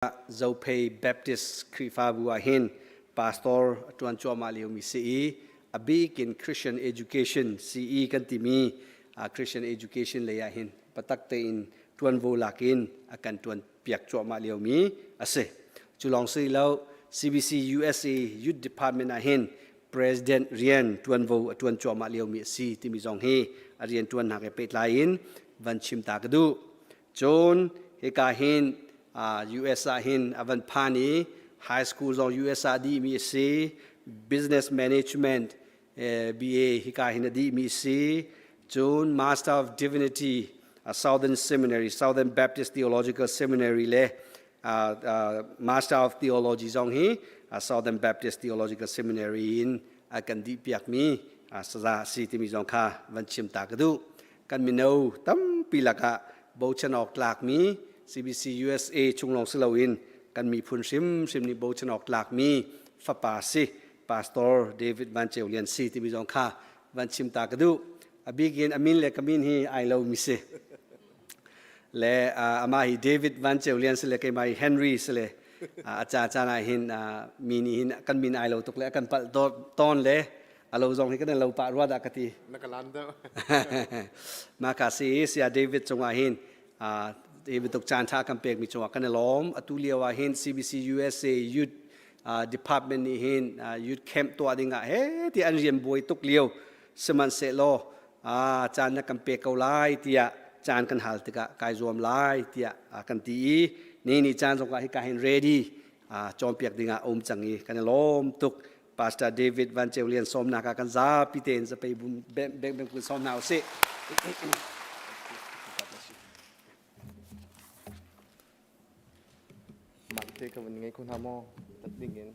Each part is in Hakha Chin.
Zophei Baptist Khrihfabu ah hin pastor a ṭuan cuahmah liomi si i a bik in Christian Education CE kan timi Christian Education lei ah hin patak tein ṭuanvo lak in a kan ṭuan piak cuahmah liomi a si. Cu lawng si lo, CBC USA Youth Department ah hin President rian ṭuanvo a ṭuan cuahmah liomi a si timi zong hi a rian ṭuannak he pehtlai in van chim ta ka duh. Cun hika hin US ah hin a van phan i high school zong US ah dihmi a si. Business management BA hika hin a dihmi a si. Cun Master of Divinity Southern Seminary, Southern Baptist Theological Seminary le Master of Theology zong hi Southern Baptist Theological Seminary in a kan dihpiakmi saza a si timi zong kha van chim ta ka duh. Kan mino tampi lakah bochan awk tlakmi CBC USA chung lawng si loin kan miphun hrimhrim nih bochan awk tlakmi fapa si Pastor David Van Ceu Lian si timi zong kha van chim ta ka duh. A bik in a min le ka min hi ai lomi si. Le amah hi David Van Ceu Lian si le keimah hi Henry si le a ca caan ah hin mi nih hin kan min ai lo tuk le a kan palh tawn le a lo zong hi kan lo pah rua dah ka ti. Na ka lan deuh. Mah ka si sia David cungah hin David tuk caan tha kan pekmi cungah kan i lawm. Atu lio ah hin CBC USA Youth Department nih hin youth camp tuah dingah he ti an rian buai tuk lio sihmanhsehlaw caan na kan pek ko lai tiah caan kan hal tikah kai zuam lai tiah kan ti i ni ni caan zongah hi ka hin ready cawnpiak dingah um cang i kan i lawm tuk. Pastor David Van Ceu Lian sawmnak ah kan zapi tein zapei bum beng beng beng kun sawm hna usih. Mah te ka van ngei ko hna maw? Tat ding in.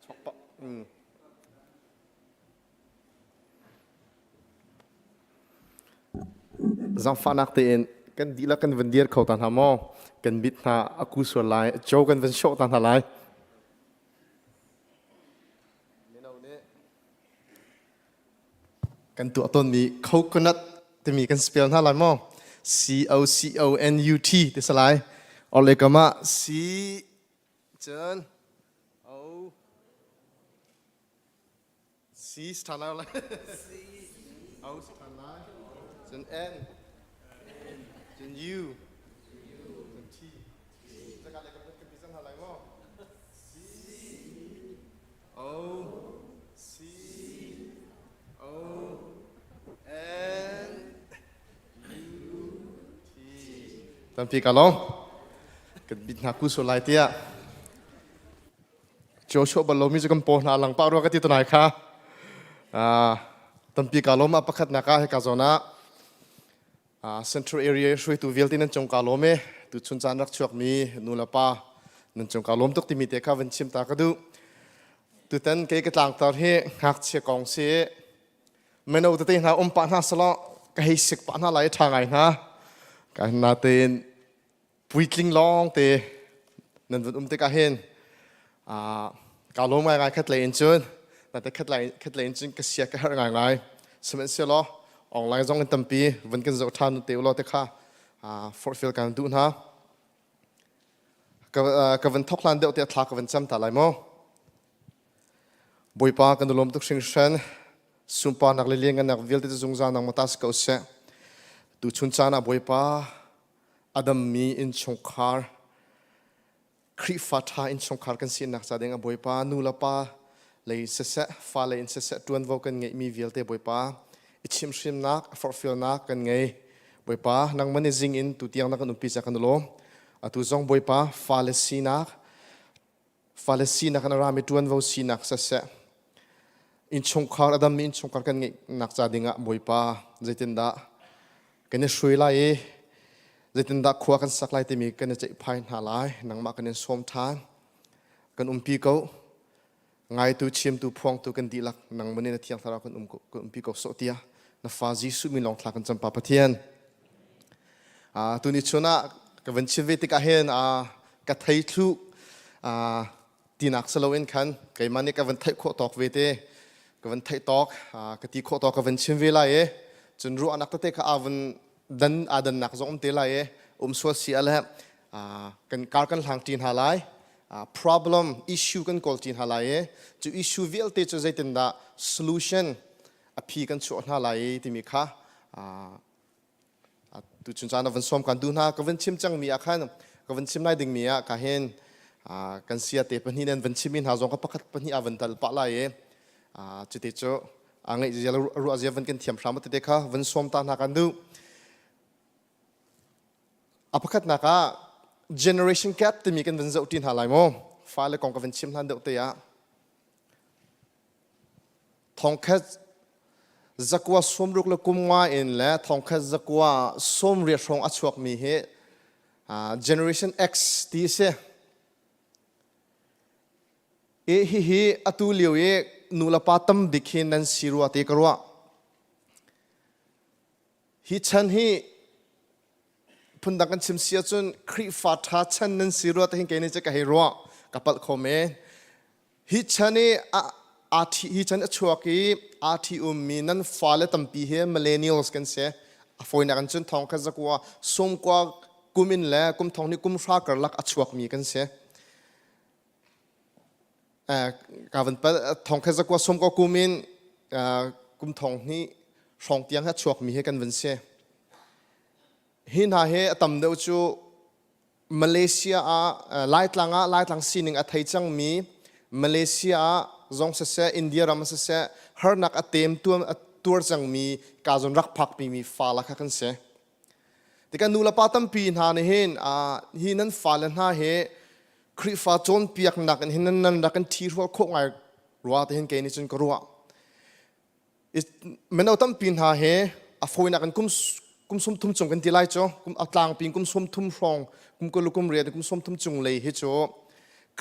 Chok pa. Zangfahnak tein kan dihlak kan van dir kho ta hna maw? Kan mit hna a ku sual lai, cho kan van shoh ta hna lai. Mino nih kan tuah tawnmi coconut timi kan spell hna lai maw? C O C O N U T ti si lai. Or le kam ah C cun O C ṭhan lai C O ṭhan lai cun N cun U cun T Zaka le kan kan ti cang hna lai maw? C O C O N U T Tampi ka lawm. Kan bit hna ku so lai tiah. Joshua bal lomi cu kan paw hna lang pah rua ka ti tunai kha. Tampi ka lawm a pakhatnak ah hika zawn ah Central Area hruaitu vialte nan cung ka lawm e. Tu chun caan rak chuakmi nu le pa nan cung ka lawm tuk timi te kha van chim ta ka duh. Tutan kei ka tlangtar hi ngakchia kong si. Mino tete hna um pah hna selaw ka hei sik pah hna lai tha ngai hna. Ka natein puitling lawng te nan vun um tikah hin kaa lawm ngaingai khat lei in cun nate khat lei khat lei in cun ka sia ka herh ngaingai sihmanhsehlaw online zong in tampi vun kan zoh ṭhan te ulaw te kha forhfial kan duh hna ka van thok hlan deuh te thla ka van cam ta lai maw Bawipa kan lawm tuk hringhran sunparnak le lianngannak vialte cu zungzal nangmah ta si ko seh tuchun caan ah Bawipa a dammi innchungkhar Khrihfa ṭha innchungkhar kan sinak ca ding ah Bawipa nu le pa lei in siseh fa lei in siseh ṭuanvo kan ngeihmi vialte Bawipa i chimhhrinnak forhfialnak kan ngei Bawipa nangmah nih zing in tutiang na kan umpi ca kan i lawm atu zong Bawipa fale sinak fale sinak in a rami ṭuanvo sinak siseh innchungkhar a dammi innchungkhar kan ngeihnak ca dingah Bawipa zeitindah kan i hrui lai i zeitindah khua kan sak lai timi kan i ceihphai hna lai nangmah kan in sawm ṭhan kan umpi ko ngaitu chimtu phuangtu kan dihlak nangmah nih na thiang thlarau kan um kan umpi ko sawh tiah na fa Jesuh min lawng thla kan cam pa Pathian tuni chun ah ka van chim ve tikah hin ka thei thlu tinak si loin khan keimah nih ka van theih khawh tawk ve te ka van theih tawk ka ti khawh tawk ka van chim ve lai i cun ruahnak tete kha aa van dan aa dannak zong um te lai i um sual si a le Kan kar kan hlang ṭi hna lai. Problem issue kan kawl ṭi hna lai i cu issue vialte cu zeitindah solution a phi kan chuah hna lai timi kha tuchun caan ah van sawm kan duh hna. Ka van chim cangmi ah khan ka van chim lai dingmi ah ka hin kan sia te pahnih nan van chimmi hna zong ka pakhat pahnih ah van dal pah lai i cuti cu a ngeih zia ruah zia van kan thiam hram tete kha van sawm ta hna kan duh. A pakhatnak ah generation gap timi kan van zoh ṭi hna lai maw? Fale kong ka van chim hlan deuh te ah thongkhat zakua sawmruk le kum nga in le thongkhat zakua sawmriat hrawng a chuakmi hi generation X ti a si. I hihi atu lio i nulepa tam bik hi nan si rua ti ka ruah. Hi chan hi phundang kan chim si ahcun Khrihfa ṭha chan nan si rua ti hin kei nih cu ka hei ruah ka palh kho men. Hi chan i aa ṭhi hi chan a chuak i aa ṭhi ummi nan fale tampi hi millennials kan si. A fawinak in cun thong khat zakua sawmkua kum in le kum thong nih kum hra karlak a chuakmi kan si. Ka van pal thong khat zakua sawmkua kum in kum thong hnih hrawng tiang a chuakmi hi kan van si. Hi hna hi a tam deuh cu Malaysia ah Laitlang ah Laitlang sining a thei cangmi Malaysia ah zong siseh India ram ah siseh harnak a tem tuam a tuar cangmi ka zawn rak phakpi mi fala kha kan si. Tikah nu le pa tampi hna nih hin hi nan fale hna hi Khrihfa cawnpiaknak in hin nan nan rak in ṭhihrual khawh ngai rua ti hin kei nih cun ka ruah. Mino tampi hna he a fawinak in kum kum 30 cung kan ti lai cu kum a tlangpi kum 30 hrawng kum kul kum riat kum 30 cung lei hi cu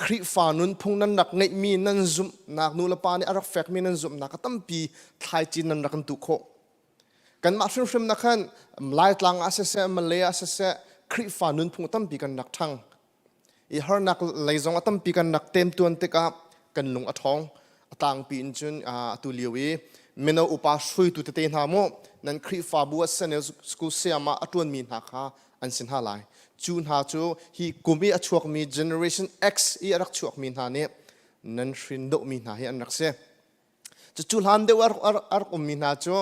Khrihfa nunphung nan rak ngeihmi nan zumhnak nu le pa nih a rak fekmi nan zumhnak a tampi thlaici nan rak kan tuh khawh. Kanmah hrimhrim na khan Laitlang ah siseh Malay ah siseh Khrihfa nunphung tampi kan rak ṭhang. I harnak lei zong a tampi kan rak temtuan tikah kan lung a ṭhawng. A tlangpi in cun atu lio i mino upa hruaitu tete hna mu nan Khrihfabu ah senior school sayama a ṭuanmi hna kha an si hna lai. Cu hna cu hi kum i a chuakmi generation X i a rak chuakmi hna nih nan hrin dawhmi hna hi an rak si. Cucu hlan deuh a rak ummi hna cu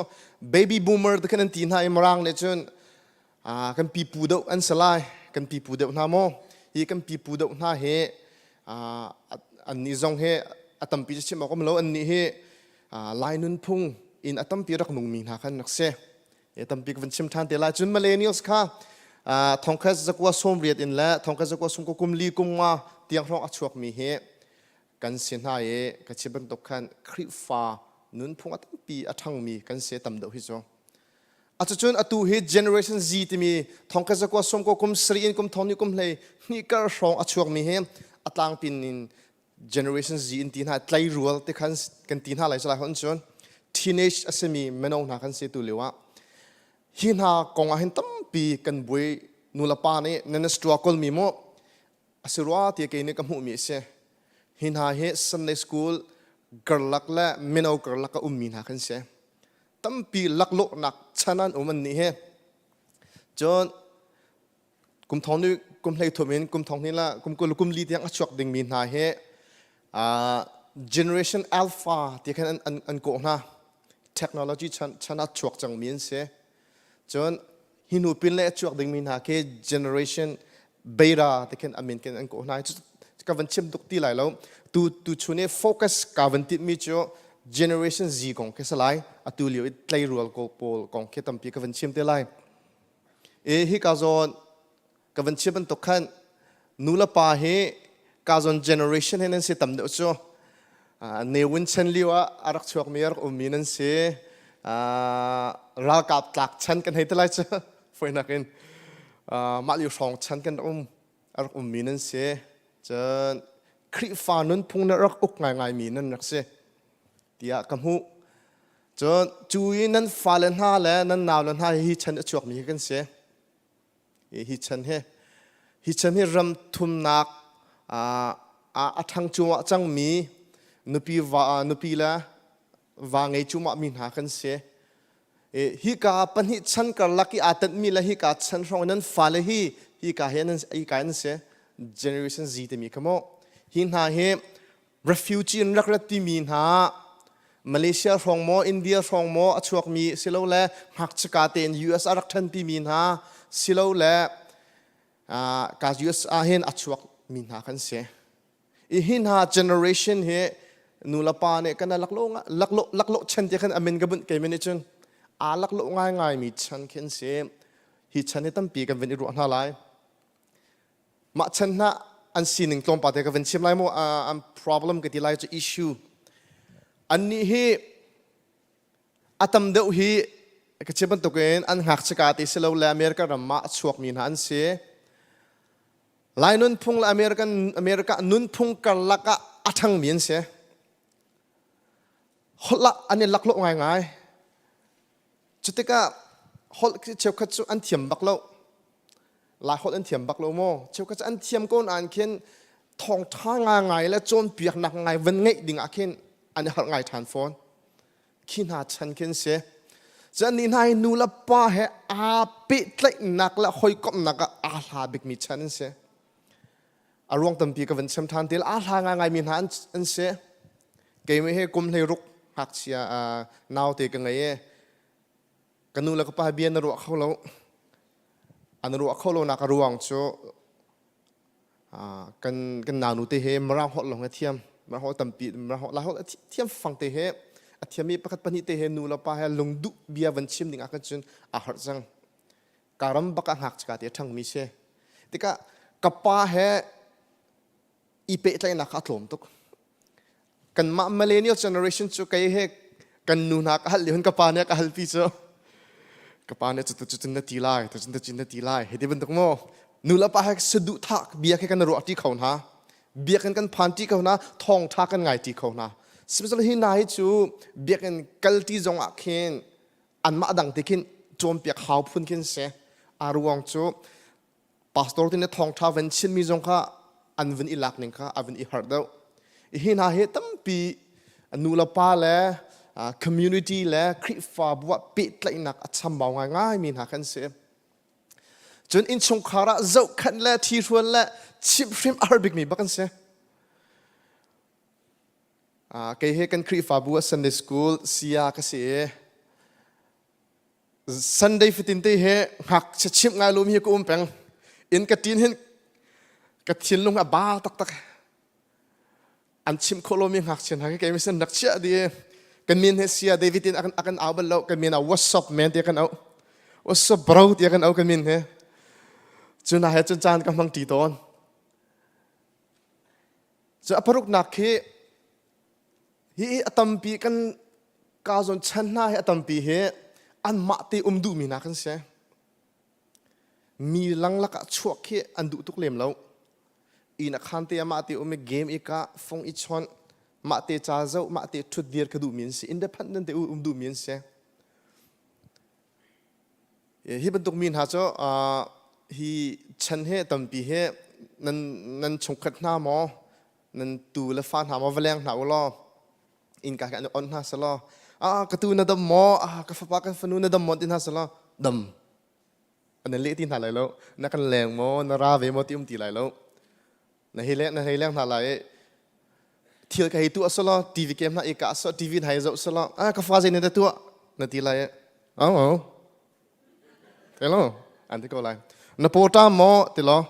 baby boomer te khan an ti hna i Mirang nih cun kan pipu deuh an si lai kan pipu deuh hna maw hi kan pipu deuh hna hi annih zong hi a tampi cu chim awk um lo annih hi Lai nunphung in a tampi rak nungmi hna khan rak si tampi ka van chim ṭhan te lai cun millennials kha thongkhat zakua 80 in le thongkhat zakua sung kum li kum nga tiang hrawng a chuakmi hi kan si hna i ka chim bantuk khan Khrihfa nunphung a tampi a ṭhangmi kan si tam deuh hi cu. Atucun atu hi Generation Z timi thongkha zakua sawmkua kum sarih in kum thong ni kum hlei hnih kar hrawng a chuakmi hi a tlangpin in Generation Z in ti hna tleirual te khan kan ti hna lai salai hon cun teenage a simi mino hna kan si tu lio ah hi hna kong ah hin tampi kan buai nulepa nih nan struggle mi mu a si rua ti kei nih ka hmuhmi a si. Hi hna hi Sunday school karlak le mino karlak a ummi hna kan si. Tampi laklawhnak chan an um an nih hi. Cun kum thong ni kum hlei thum in kum thong ni la kum kul kum li tiang a chuak dingmi hna hi generation alpha ti khan an, an, an kawh hna. Technology chan, chan a chuak cangmi an si. Cun hi hnu pin le a chuak dingmi hna khi generation beta ti khin amin khin an kawh hna ka van chim tuk ti lai lo tu tu chun i focus ka van tinhmi cu generation Z kong khi si lai atu lio i tleirual ko pawl kong khi tampi ka van chim te lai e hi ka zawn ka van chim bantuk khan nu le pa hi ka zawn generation hi nan si tam deuh cu Ne Win chan lio ah a rak chuakmi a rak ummi nan si ralkap tlak chan kan hei te lai cu foinak in mah lio hrawng chan kan um a rak ummi nan si cun Khrihfa nunphung na rak uk ngaingaimi nan rak si tiah ka hmuh cun cu i nan fale hna le nan naule hna hi chan a chuakmi hi kan si Hi chan hi hi chan hi ram thumnak a ṭhang cuahmah cangmi nupi va nupi le va ngei cuahmah mi hna kan si. Hika pahnih chan karlak i aa tenhmi le hika chan hrawng nan fale hi hi ka hi an hi ka an si Generation Z timi kha mu. Hi hna hi refugee in rak rat timi hna Malaysia hrawng maw India hrawng maw a chuakmi silole ngakchika tein US a rak ṭhan timi hna silole ka US ah hin a chuak mi hna kan si. I hi hna generation hi nu le pa nih kan laklawh laklawh laklawh chan ti khan amin ka bunh kei min cun aa laklawh ngaingai mi chan khin si. Hi chan hi tampi kan vun i ruah hna lai. Mah chan hna an sining tlawmpal te ka van chim lai mu an problem ka ti lai cu issue annih hi a tam deuh hi ka chim bantukin an ngakchika ti si lo le America ram ah a chuakmi hna an si Lai nunphung le American America nunphung karlak ah a ṭhangmi an si holh ah an i laklawh ngaingai Cutikah holh cheukhat cu an thiam bak lo. Lai holh an thiam bak lo maw? Cheukhat cu an thiam ko nain khin thawngṭha ngai le cawnpiaknak ngai van ngeih ding ah khin an i harh ngai ṭhan fawn. Khi hna chan khin si. Cun nih hna hi nu le pa he aa pehtlaihnak le hawikomhnak ah aa hla bikmi chan an si. A ruang tampi ka van chim ṭhan til aa hla ngaingaimi hna an si. Keimah hi kum 16 ngakchia naute ka ngei i ka nu le ka pa bia na ruah kho lo. An ruah kho lo nak a ruang cu kan kan naunu te he Mirang holh lawng a thiam. Mirang holh tampi Mirang holh Lai holh a thiam fang te he a thiammi pakhat pahnih te he nu le pa he lungduh bia van chim ding ah khan cun aa harh cang. Ka ram bak ah ngakchia te a ṭhangmi si. Tikah ka pa he i pehtlaihnak kha a tlawm tuk. Kanmah millennial generation cu kei he kan nu hna ka hal lio hin ka pa nih a ka halpi cu ka pa nih cu cun na ti lai cun cun na ti lai hei ti bantuk maw nu le pa he saduhthah bia khi kan ruah ṭi kho hna biakinn kan phan ṭi kho hna thawngṭha kan ngai ṭi kho hna sihmanhsehlaw hi hna hi cu biakinn kal ṭi zong ah khin anmah dang te khin cawnpiak hau phun khin si a ruang cu pastor te nih thawngṭha van chimmi zong kha an vun i lak ning kha a vun i harh deuh hi hna hi tampi nu le pa le community le Khrihfabu ah pehtlaihnak a chambau ngaingai mi hna kan si cun innchungkhar ah zohkhenh le ṭhihrual le chimhhrim a har bikmi bak an si kei he kan Khrihfabu ah Sunday school sia ka si i Sunday fatin te he ngakchia chimh ngai lomi hi ka um peng. Inn ka ṭin hin ka thinlung a ba taktak. An chimh khawh lomi ngakchia hna khi kei misin rak chiah di. Kan min he sia David in a kan au bal lo. Kan min ah what's up man tiah kan auh. What's up bro tiah kan auh kan min he. Cu na he cun caan ka hmang ṭi tawn. Cu a paruknak khi Hi a tampi kan ka zawn chan hna hi a tampi hi anmah te um duhmi hna kan si. Mi lang lakah chuak khi an duh tuk lem lo. Inn a khan te mah te um i game i kah, fung i chawnh, mah te ca zoh, mah te ṭhut dir ka duhmi an si. Independent te um duhmi an si. Hi bantuk mi hna cu hi chan he tampi he nan nan chungkhat hna maw nan tu le fa hna maw va leng hna u law innka kha an on hna selaw ah ka tu na dam maw ah ka fapa ka fanu na dam maw ti hna selaw dam an leh ti hna lai lo na kan leng maw na ra ve maw ti um ti lai lo na hei leng na hei leng hna lai i thil ka hei tuah selaw TV game hna i ka so TV hna i zoh selaw ah ka fa zei na tuah na ti lai au au hello an ti ko lai na pawṭam maw ti law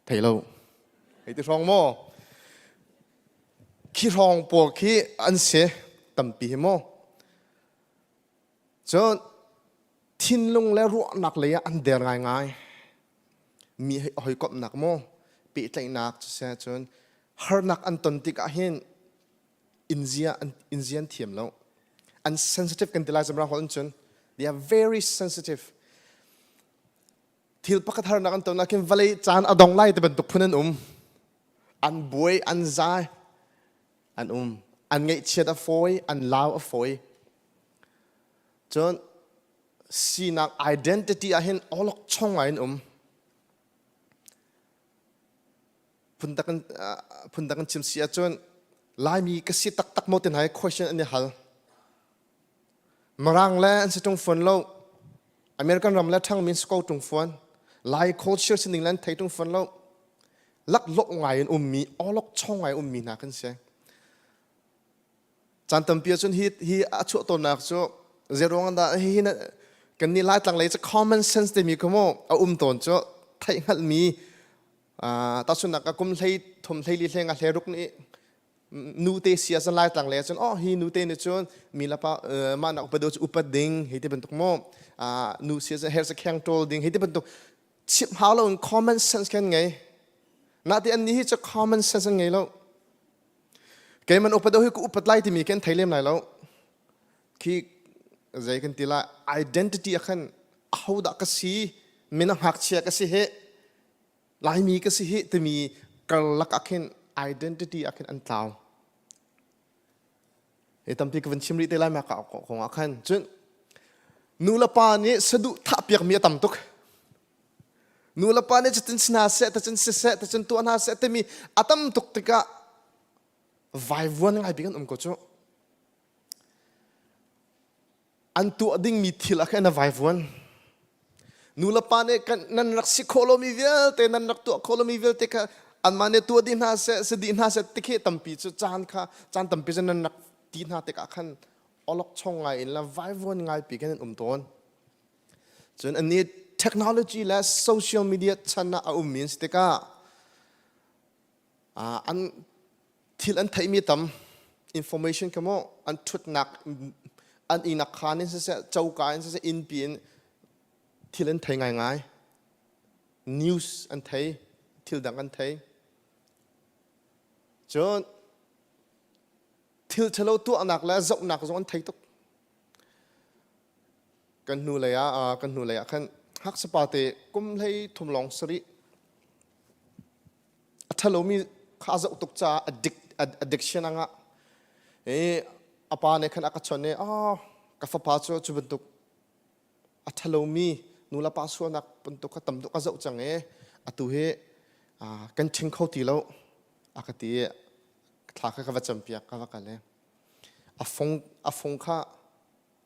thei lo hei ti hrawng maw khi hrawng pawl khi an si tampi hi maw cun thinlung le ruahnak lei ah an der ngaingai mi hawikomhnak maw pehtlaihnak cu seh cun harnak an ton tikah hin inzia an inzia an thiam lo an sensitive kan ti lai zamra hol cun they are very sensitive Thil pakhat harnak an ton ah khin vawlei caan a dong lai ti bantuk phun an um. An buai, an zai, an um. An ngaihchiat a fawi, an lau a fawi. Cun sinak identity ah hin awlokchong ngai an um. Phundang in chim si ahcun Laimi ka si taktak maw ti hna hi question an i hal. Mirang le an si ṭung fawn lo. American ram le ṭhangmi an si ko ṭung fawn. Lai culture sining le an thei tung fawn lo. Laklawh ngai in ummi, awlok chong ngai ummi hna kan si. Caan tampi ahcun hi hi a chuah tawnnak cu zeiruang dah hi hi kan nih Laitlang lei cu common sense timi kha mu a um tawn cu theih hngalhmi tahchunhnak ah kum hlei thum hlei li hlei nga hlei ruk nih nute si ahcun Laitlang lei ahcun oh hi nute nih cun mi le pa mah nak upa deuh cu upat ding hei ti bantuk mu nu si ahcun her kheng ṭawl ding hei ti bantuk chimh hau lo in common sense kan ngei nati an nih hi cu common sense an ngei lo. Keiman upat hi ka upat lai timi kan thei lem lai lo. Khi zei kan ti lai identity ah khan ahodah ka si min ngakchia ka si hi Laimi ka si hi timi karlak ah khin identity ah khin an tlau. Hi tampi ka van chim rih te lai ma ka kong ah khan cun nu le pa nih saduh thah piakmi a tam tuk. Nu le pa nih cutin si hna seh, tacun siseh, tacun tuah hna seh timi a tam tuk tikah vaivuan ngai bik an um ko cu. An tuah dingmi thil ah khan a vaivuan. Nu le pa nih kan nan rak si khawh lomi vialte, nan rak tuah khawh lomi vialte kha anmah nih tuah dih hna seh, si dih hna seh ti khi tampi cu caan kha caan tampi cu nan rak ti hna tikah khan awlokchong ngai in le vaivuan ngai pi khan an um tawn. Cun anih technology le social media chan ah a ummi an si tikah an thil an theihmi tam information kha maw an ṭhutnak an ihnak khaan in siseh coka in siseh innpi in thil an thei ngaingai news an thei thil dang an thei cun thil ṭhalo tuahnak le zohnak zong an thei tuk Kan hnulei ah kan hnulei ah khan ngakchia te kum hlei thum lawng sarih a ṭhalomi kha a zoh tuk caah addict addiction a ngah. I a pa nih khan a ka chawnh i oh ka fapa cu cu bantuk a ṭhalomi nu le pa sualnak bantuk kha tam tuk a zoh cang i atu hi kan ṭhing kho ti lo a ka ti i thla kha ka va campiak ka va kal i a fung a fung kha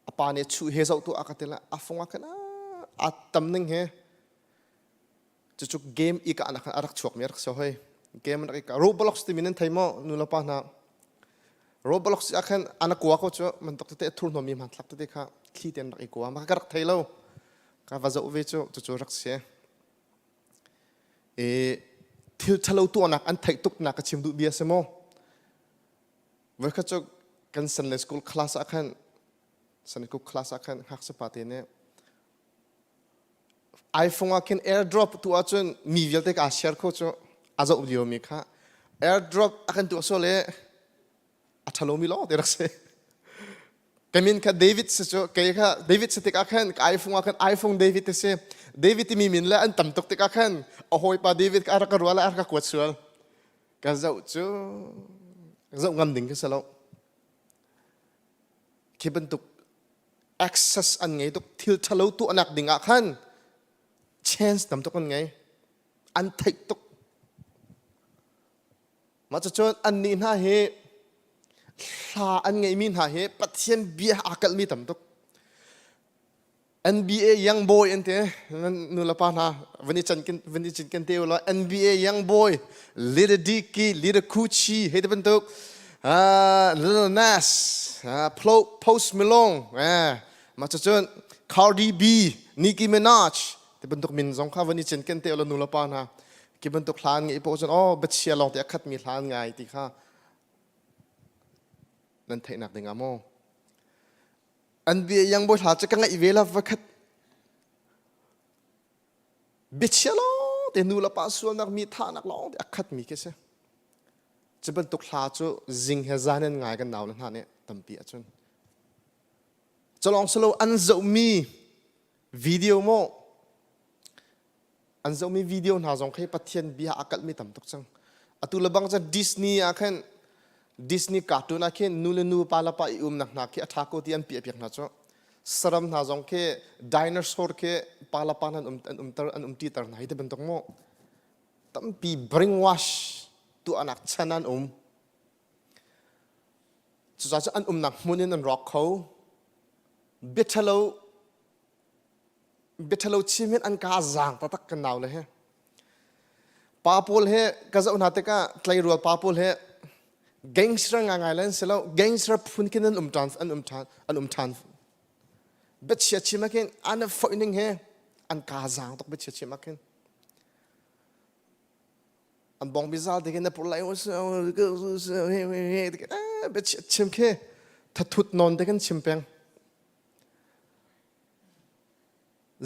a pa nih chuh he zoh tuah a ka ti la a fung ah khan a tam ning he cucu game i ka nak a rak chuak mi a rak si hoi game rak i ka Roblox timi nan thei maw nu le pa hna Roblox ah khan ana kua ko cu man tok tete thur hnomi hmanthlak tete kha thli ten rak i kua ma ka rak thei lo ka va zoh ve cu cucu rak si e thil thalo tuahnak an theih tuk nak ka chim duh bia si maw Voikhat cu kan Sunday school class ah khan Sunday school class ah khan ngakchia pa te nih iPhone ah khin airdrop tu ahcun mi vialte ka share kho cu a zoh lio mi kha airdrop a kan tuah sual i a ṭhalomi lawng te rak si. Ka min kha David si cu kei kha David si tikah khan ka iPhone ah khan iPhone David ti si. David timi min le an tam tuk tikah khan a hawipa David ka rak ka ruah le a rak ka kuat sual. Ka zoh cu zoh ngam ding ka si lo. Khi bantuk access an ngei tuk thil ṭhalo tuahnak ding ah khan chance tam tuk an ngei. An theih tuk. Mah cucun annih hna hi hla an ngeihmi hna hi Pathian bia aa kalhmi tam tuk. NBA young boy an ti nu le pa hna van i can van i cinken te ulaw NBA young boy Little Dicky Little Coochie hei ti bantuk Lil Nas Post Malone mah cucun Cardi B Nicki Minaj ti bantuk min zong kha van i cinken te ulaw nu le pa hna ki bantuk hla an ngeih poh cun oh biachia lawng te a khatmi hla an ngai ti kha nan theihnak ding ah maw An bia yang bawi hla cu ka ngaih ve la vakhat biachia lawng te nu le pa sualnak mi thahnak lawng te a khat mi khi si. Cu bantuk hla cu zing he zan in ngai kan nau le hna nih tampi ahcun. Culawng silo an zohmi video maw An zohmi video hna zong khi Pathian bia a kalhmi tam tuk cang. Atu le bang cun Disney ah khin Disney cartoon ah khin nu le nu pa le pa i umnak hna khi a ṭha ko ti an piah piak hna cu. Saram hna zong khi dinosaur khi pa le pa an um an umter an umṭiter hna hi ti bantuk mu. Tampi brainwash tuahnak chan an um. Cucaah cu an umnak hmun in an rawk kho. Biaṭhalo. Biaṭhalo chim in an ka zaang taktak kan nau le he. Pa pawl he ka zoh hna tikah tleirual pa pawl he gangster ngaingai le an si lo. Gangster phun khin an um ṭhan an um ṭhan an um ṭhan. Biachia chim ah khin an foih ning he an ka zaang tuk biachia chim ah khin. An bong bizal te khin na pur lai biachia chim khi thathut nawn te khin chim peng.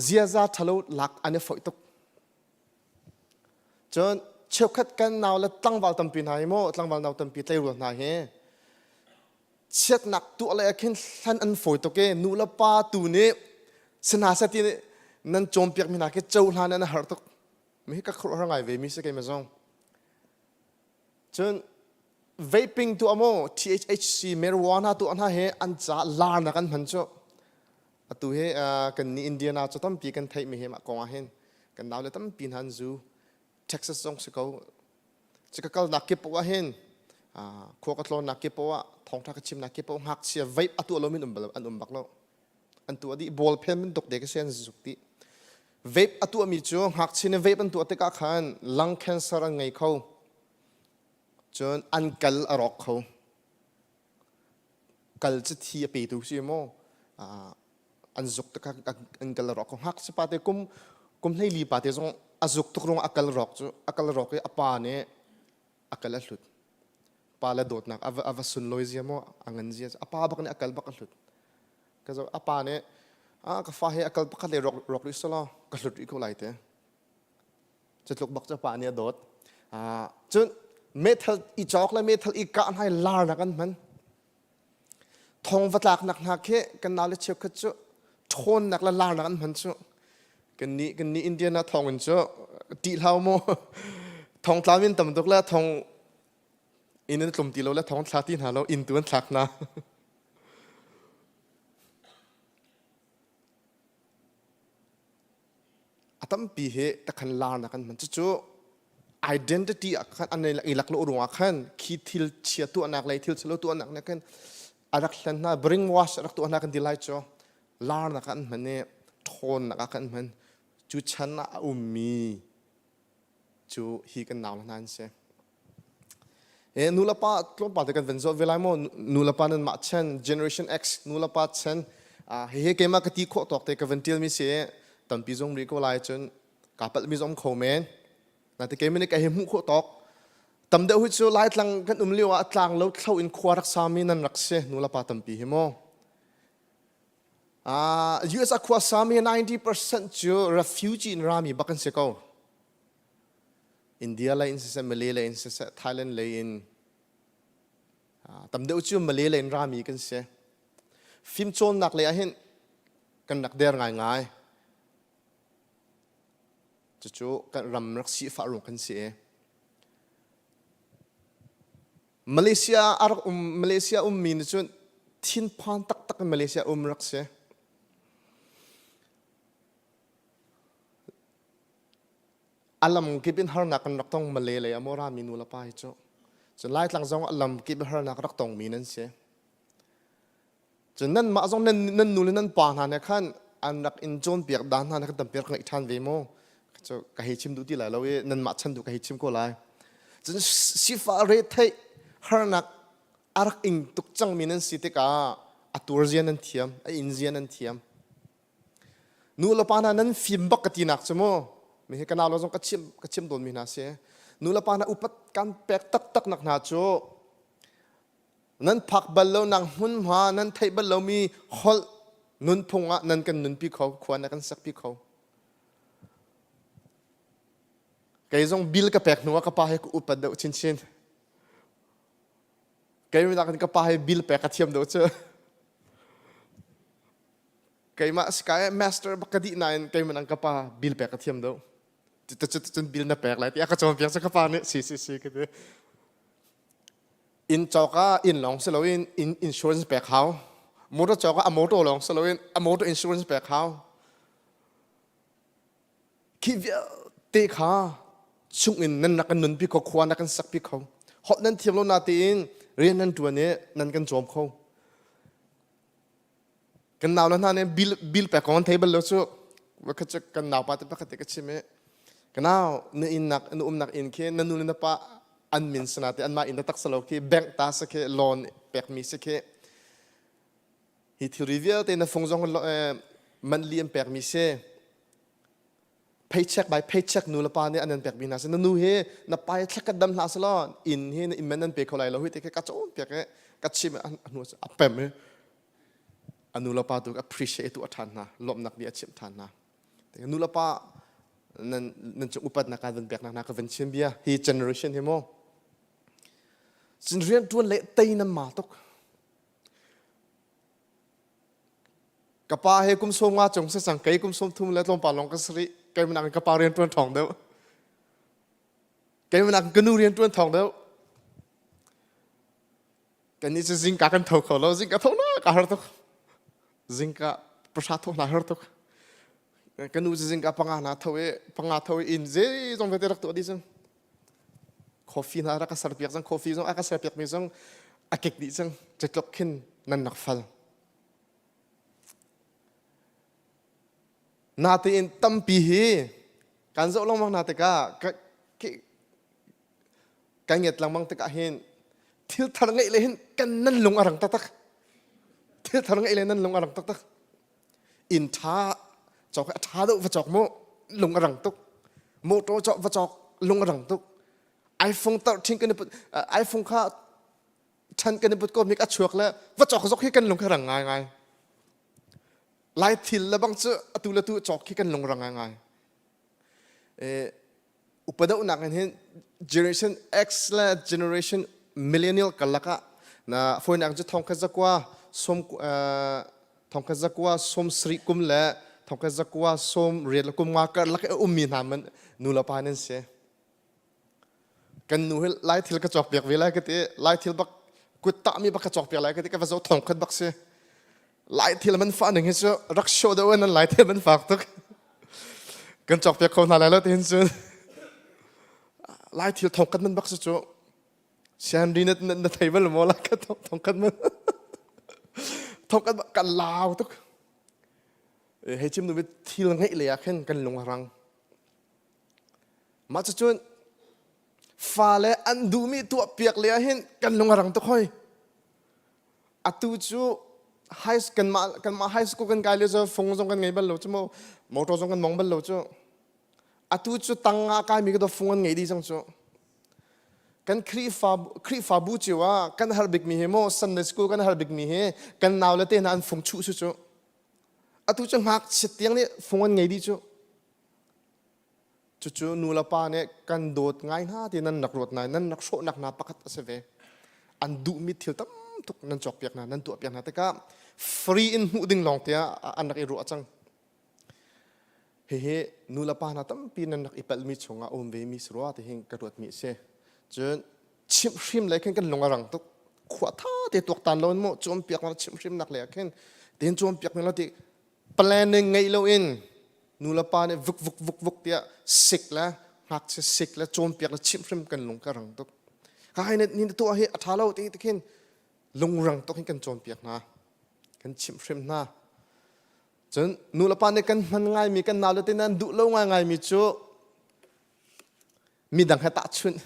Ziaza ṭhalo lak an i foih tuk. Cun cheukhat kan nau le tlangval tampi hna hi maw tlangval nau tampi tleirual hna hi chiatnak tuah le ah khin hlan an fawi tuk i nu le pa tu nih sihna seh ti nan cawnpiak mi hna khi cohlan an har tuk. Mi hi ka khuaruahhar ngai ve mi si keimah zong. Cun vaping tuah maw THHC marijuana tuah hna he an ca larnak an hman cu atu hi kan ni Indiana cu tampi kan theih mi hi mah kong ah hin kan nau le tampi hna an zu Texas zong si ko ci ka kalnak kip poah hin khua ka tlawnnak kip poah thawngtha ka chimnak kip poah ngakchia vape a tuah lomi an um bal an um bak lo an tuah dih ball pen bantuk te ka si an zuk dih vape a tuahmi cu ngakchia nih vape an tuah tikah khan lung cancer an ngei kho cun an kal a rawk kho kal cu thi a petu si maw an zuk tikah an kal a rawk kho ngakchia pa te kum kum 12 pa te zong a zuk tuk ruang a kal rawk cu a kal rawk i a pa nih a kal a hlut pa le dawtnak a va, a va sunlawi zia maw a ngan zia a pa bak nih a kal bak a hlut ka zo a pa nih a ka fa he a kal pakhat le rawk rawk rih selaw ka hlut rih ko lai te cutluk bak cu pa nih a dawt cun meithal i cawk le meithal i kah hna i larnak an hman Thong va tlaknak hna khi kan nau le cheukhat cu ṭhawnnak le larnak an hman cu. Kannih kannih Indiana thong in cu ṭih hlau mu. Thong tla min tam tuk le thong inn an tlum ti lo le thong thla ti hna lo inn tu an thlak hna. A tampi hi takhan larnak an hman. Cucu identity ah khan an i lak lo ruangah khan khi thil chia tuahnak le thil chalo tuahnak nih khan a rak hlen hna brainwash a rak tuah hna kan ti lai cu larnak ah an hman i ṭhawnnak ah kan hman cu chan ah a ummi cu hi kan nau hna an si. E nulepa tlawmpal te kan van zoh ve lai maw nulepa nan mah chan generation X nulepa chan hihi keimah ka ti khawh tawk te ka van tial mi si tampi zong rih ko lai cun kaa palh mi zong kho men nate keimah nih ka hi hmuh khawh tawk tam deuh hi cu laitlang kan um lio ah tlang lo thlo in khua rak sami nan rak si nulepa tampi hi maw US a khua sami 90% cu refugee in rami bak an si ko India lei in siseh, Malay lei in siseh, Thailand lei in tam deuh cu Malay lei in rami kan si. Fimcawnnak lei ahhin kan rak der ngaingai. Cucu kan ram rak sifah ruang kan si i. Malaysia a rak um Malaysia ummi nih cun thinphan taktak in Malaysia um rak si. A lam kip in harnak kan rak tong Malay lei a Morami nu le pa hi cu. Cun Laitlang zong a lam kip in harnak rak tongmi nan si. Cun nanmah zong nan, nan nu le nan pa hna nih khan an rak in cawnpiak dan hna nih khan tampi rak ngeih ṭhan ve mu. Cu ka hei chim duh ti lai lo i nanmah chan duh ka hei chim ko lai. Cun sifah retheih harnak a rak ing tuk cangmi nan si tikah a tur zia nan thiam, a in zia nan thiam. Nu le pa hna nan fim bak ka tinak cu mu mi hi ka nau lo zong ka chim ka chim tawnmi hna si nu le pa hna upat kan pek taktak nak hna cu nan phak bal lo nak hmunhma nan theih bal lomi holh nunphung ah nan kan nunpi kho khua na kan sakpi kho kei zong bil ka pek hnu ah ka pa he ka upat deuh chinchin kei nakin ka pa he bil pek ka thiam deuh cu Keimah si ka master bak ka dih nain keimah nang ka pa bill pek ka thiam do. Cun bill na pek lai tiah ka cawnpiak cu ka pa nih si si si ka ti. Inn cawk ah inn lawng si loin inn insurance pek hau. Motor cawk ah a motor lawng si loin a motor insurance pek hau. Khi vialte kha chungin nan rak kan nunpi kho, khua na kan sakpi kho. Holh nan thiam lo na tiin rian nan ṭuan i nan kan cawm kho. Kan nau le hna nih bill, bill pek kong an thei bal lo cu. Vakhat cu kan naupa te pakhat te ka chim i ka nau na inn nak na umnak inn khi na nu le na pa an min sana te anmah inn taktak salo khi bank ta si khi loan pekmi si khi hi thilri vialte na fung zong monthly an pekmi si paycheck by paycheck nu le pa nih an an pekmi hna si na nu hi na pa hi thlakhat dam hlah selaw inn hi na inn man nan pe kho lai lo hi te khi ka cawn piak i ka chim a hnu a pem i a nu le pa tu appreciate tu a ṭhan hna lawmhnak bia a chimh ṭhan hna nu le pa nan nan cung upatnak kan van peknak hna ka van chim bia hi generation hi mu cun rian ṭuan le tei nan ma tuk ka pa he kum som nga cung si cang kei kum som thum le tlawmpal lawng ka si rih kei manak ka pa rian ṭuan ṭhawng deuh kei manak ka nu rian ṭuan thawng deuh Kannih cu zingka kan tho kho lo. Zingka tho na ka har tuk. Zingka pahra tho na har tuk. Ka nu cu zingka panga na tho i panga tho i inn zeizong vialte rak tuah dih cang. Coffee hna rak ka ser piak cang. Coffee zong a ka ser piak mi zong a kek dih cang. Cetluk khin nan rak fal. Natein tampi hi kan zoh lengmang hna tikah kan ngiat lengmang tikah hin thil thar ngeih le hin kan nan lung a rang taktak thil thar ngeih le nan lung a rang taktak inn ṭha cawk a ṭha deuh va cawk mu lung a rang tuk motor cawk va cawk lung a rang tuk iPhone tar ṭhin kan i put iPhone kha ṭhan kan i put ko mik a chuak le va cawk zok hi kan lung kha rang ngai ngai lai thil le bang cu atu le tu cawk khi kan lung rang ngai ngai upadohnak in hin generation X le generation millennial karlak ah na fawinak cu thongkhat zakua som thongkhat zakua som sarih kum le thongkhat zakua som riat le kum nga karlak i ummi hna man nu le pa nan si kan nu hi lai thil ka cawk piak ve lai ka ti lai thil bak kut tahmi bak ka cawk piak lai ka ti ka va zo thongkhat bak si Lai thil man fah ning hi cu rak show deuh in nan lai thil man fak tuk. Kan cawk piak kho hna lai lo tihin cun. Lai thil thong kat man bak cu cu sianri na na thei bal maw lai ka thong kat man. Thong kat kan lau tuk. Hei chim nu thil ngeih le ah khin kan lung a rang. Mah cucun fale an duhmi tuah piak le ah hin kan lung a rang tuk hoi. Atu cu high kanmah kanmah high school kan kai lio cu fung zong kan ngei bal lo cu mu motor zong kan mong bal lo cu. Atu cu tang ah kaimi ka fung an ngei dih cang cu. Kan Khrihfa Khrihfabu cio ah kan har bikmi hi mu Sunday school kan har bikmi hi kan nau le te hna an fung chuh su cu. Atu cu ngakchia tiang nih fung an ngei dih cu. Cucu nu le pa nih kan dawt ngai hna ti nan rak ruat nain nan rak hrawhnak hna pakhat a si ve. An duhmi thil tam tuk nan cawkpiak hna, nan tuahpiak hna tikah free in hmuh ding lawng tiah an rak i ruah cang. Hihi nu le pa hna tampi nan rak i palhmi chungah a um ve mi si rua ti hi ka ruatmi a si. Cun chimhhrim le khin kan lung a rang tuk. Khua tha te tuaktan lo in mu cawnpiak na chimhhrimnak le ah khin tin cawnpiak ning lo ti planning ngeih loin nu le pa nih vuk vuk vuk vuk tiah sik le ngakchia sik le cawnpiak le chimhhrim kan lung ka rang tuk. Ka ni ni tuah hi a ṭha lo ti ti khin lungrang tuk hin kan cawnpiak hna. Kan chimhhrim hna. Cun nu le pa nih kan hman ngaimi kan nau le te nan duh lo ngaingaimi cu midang he tahchunh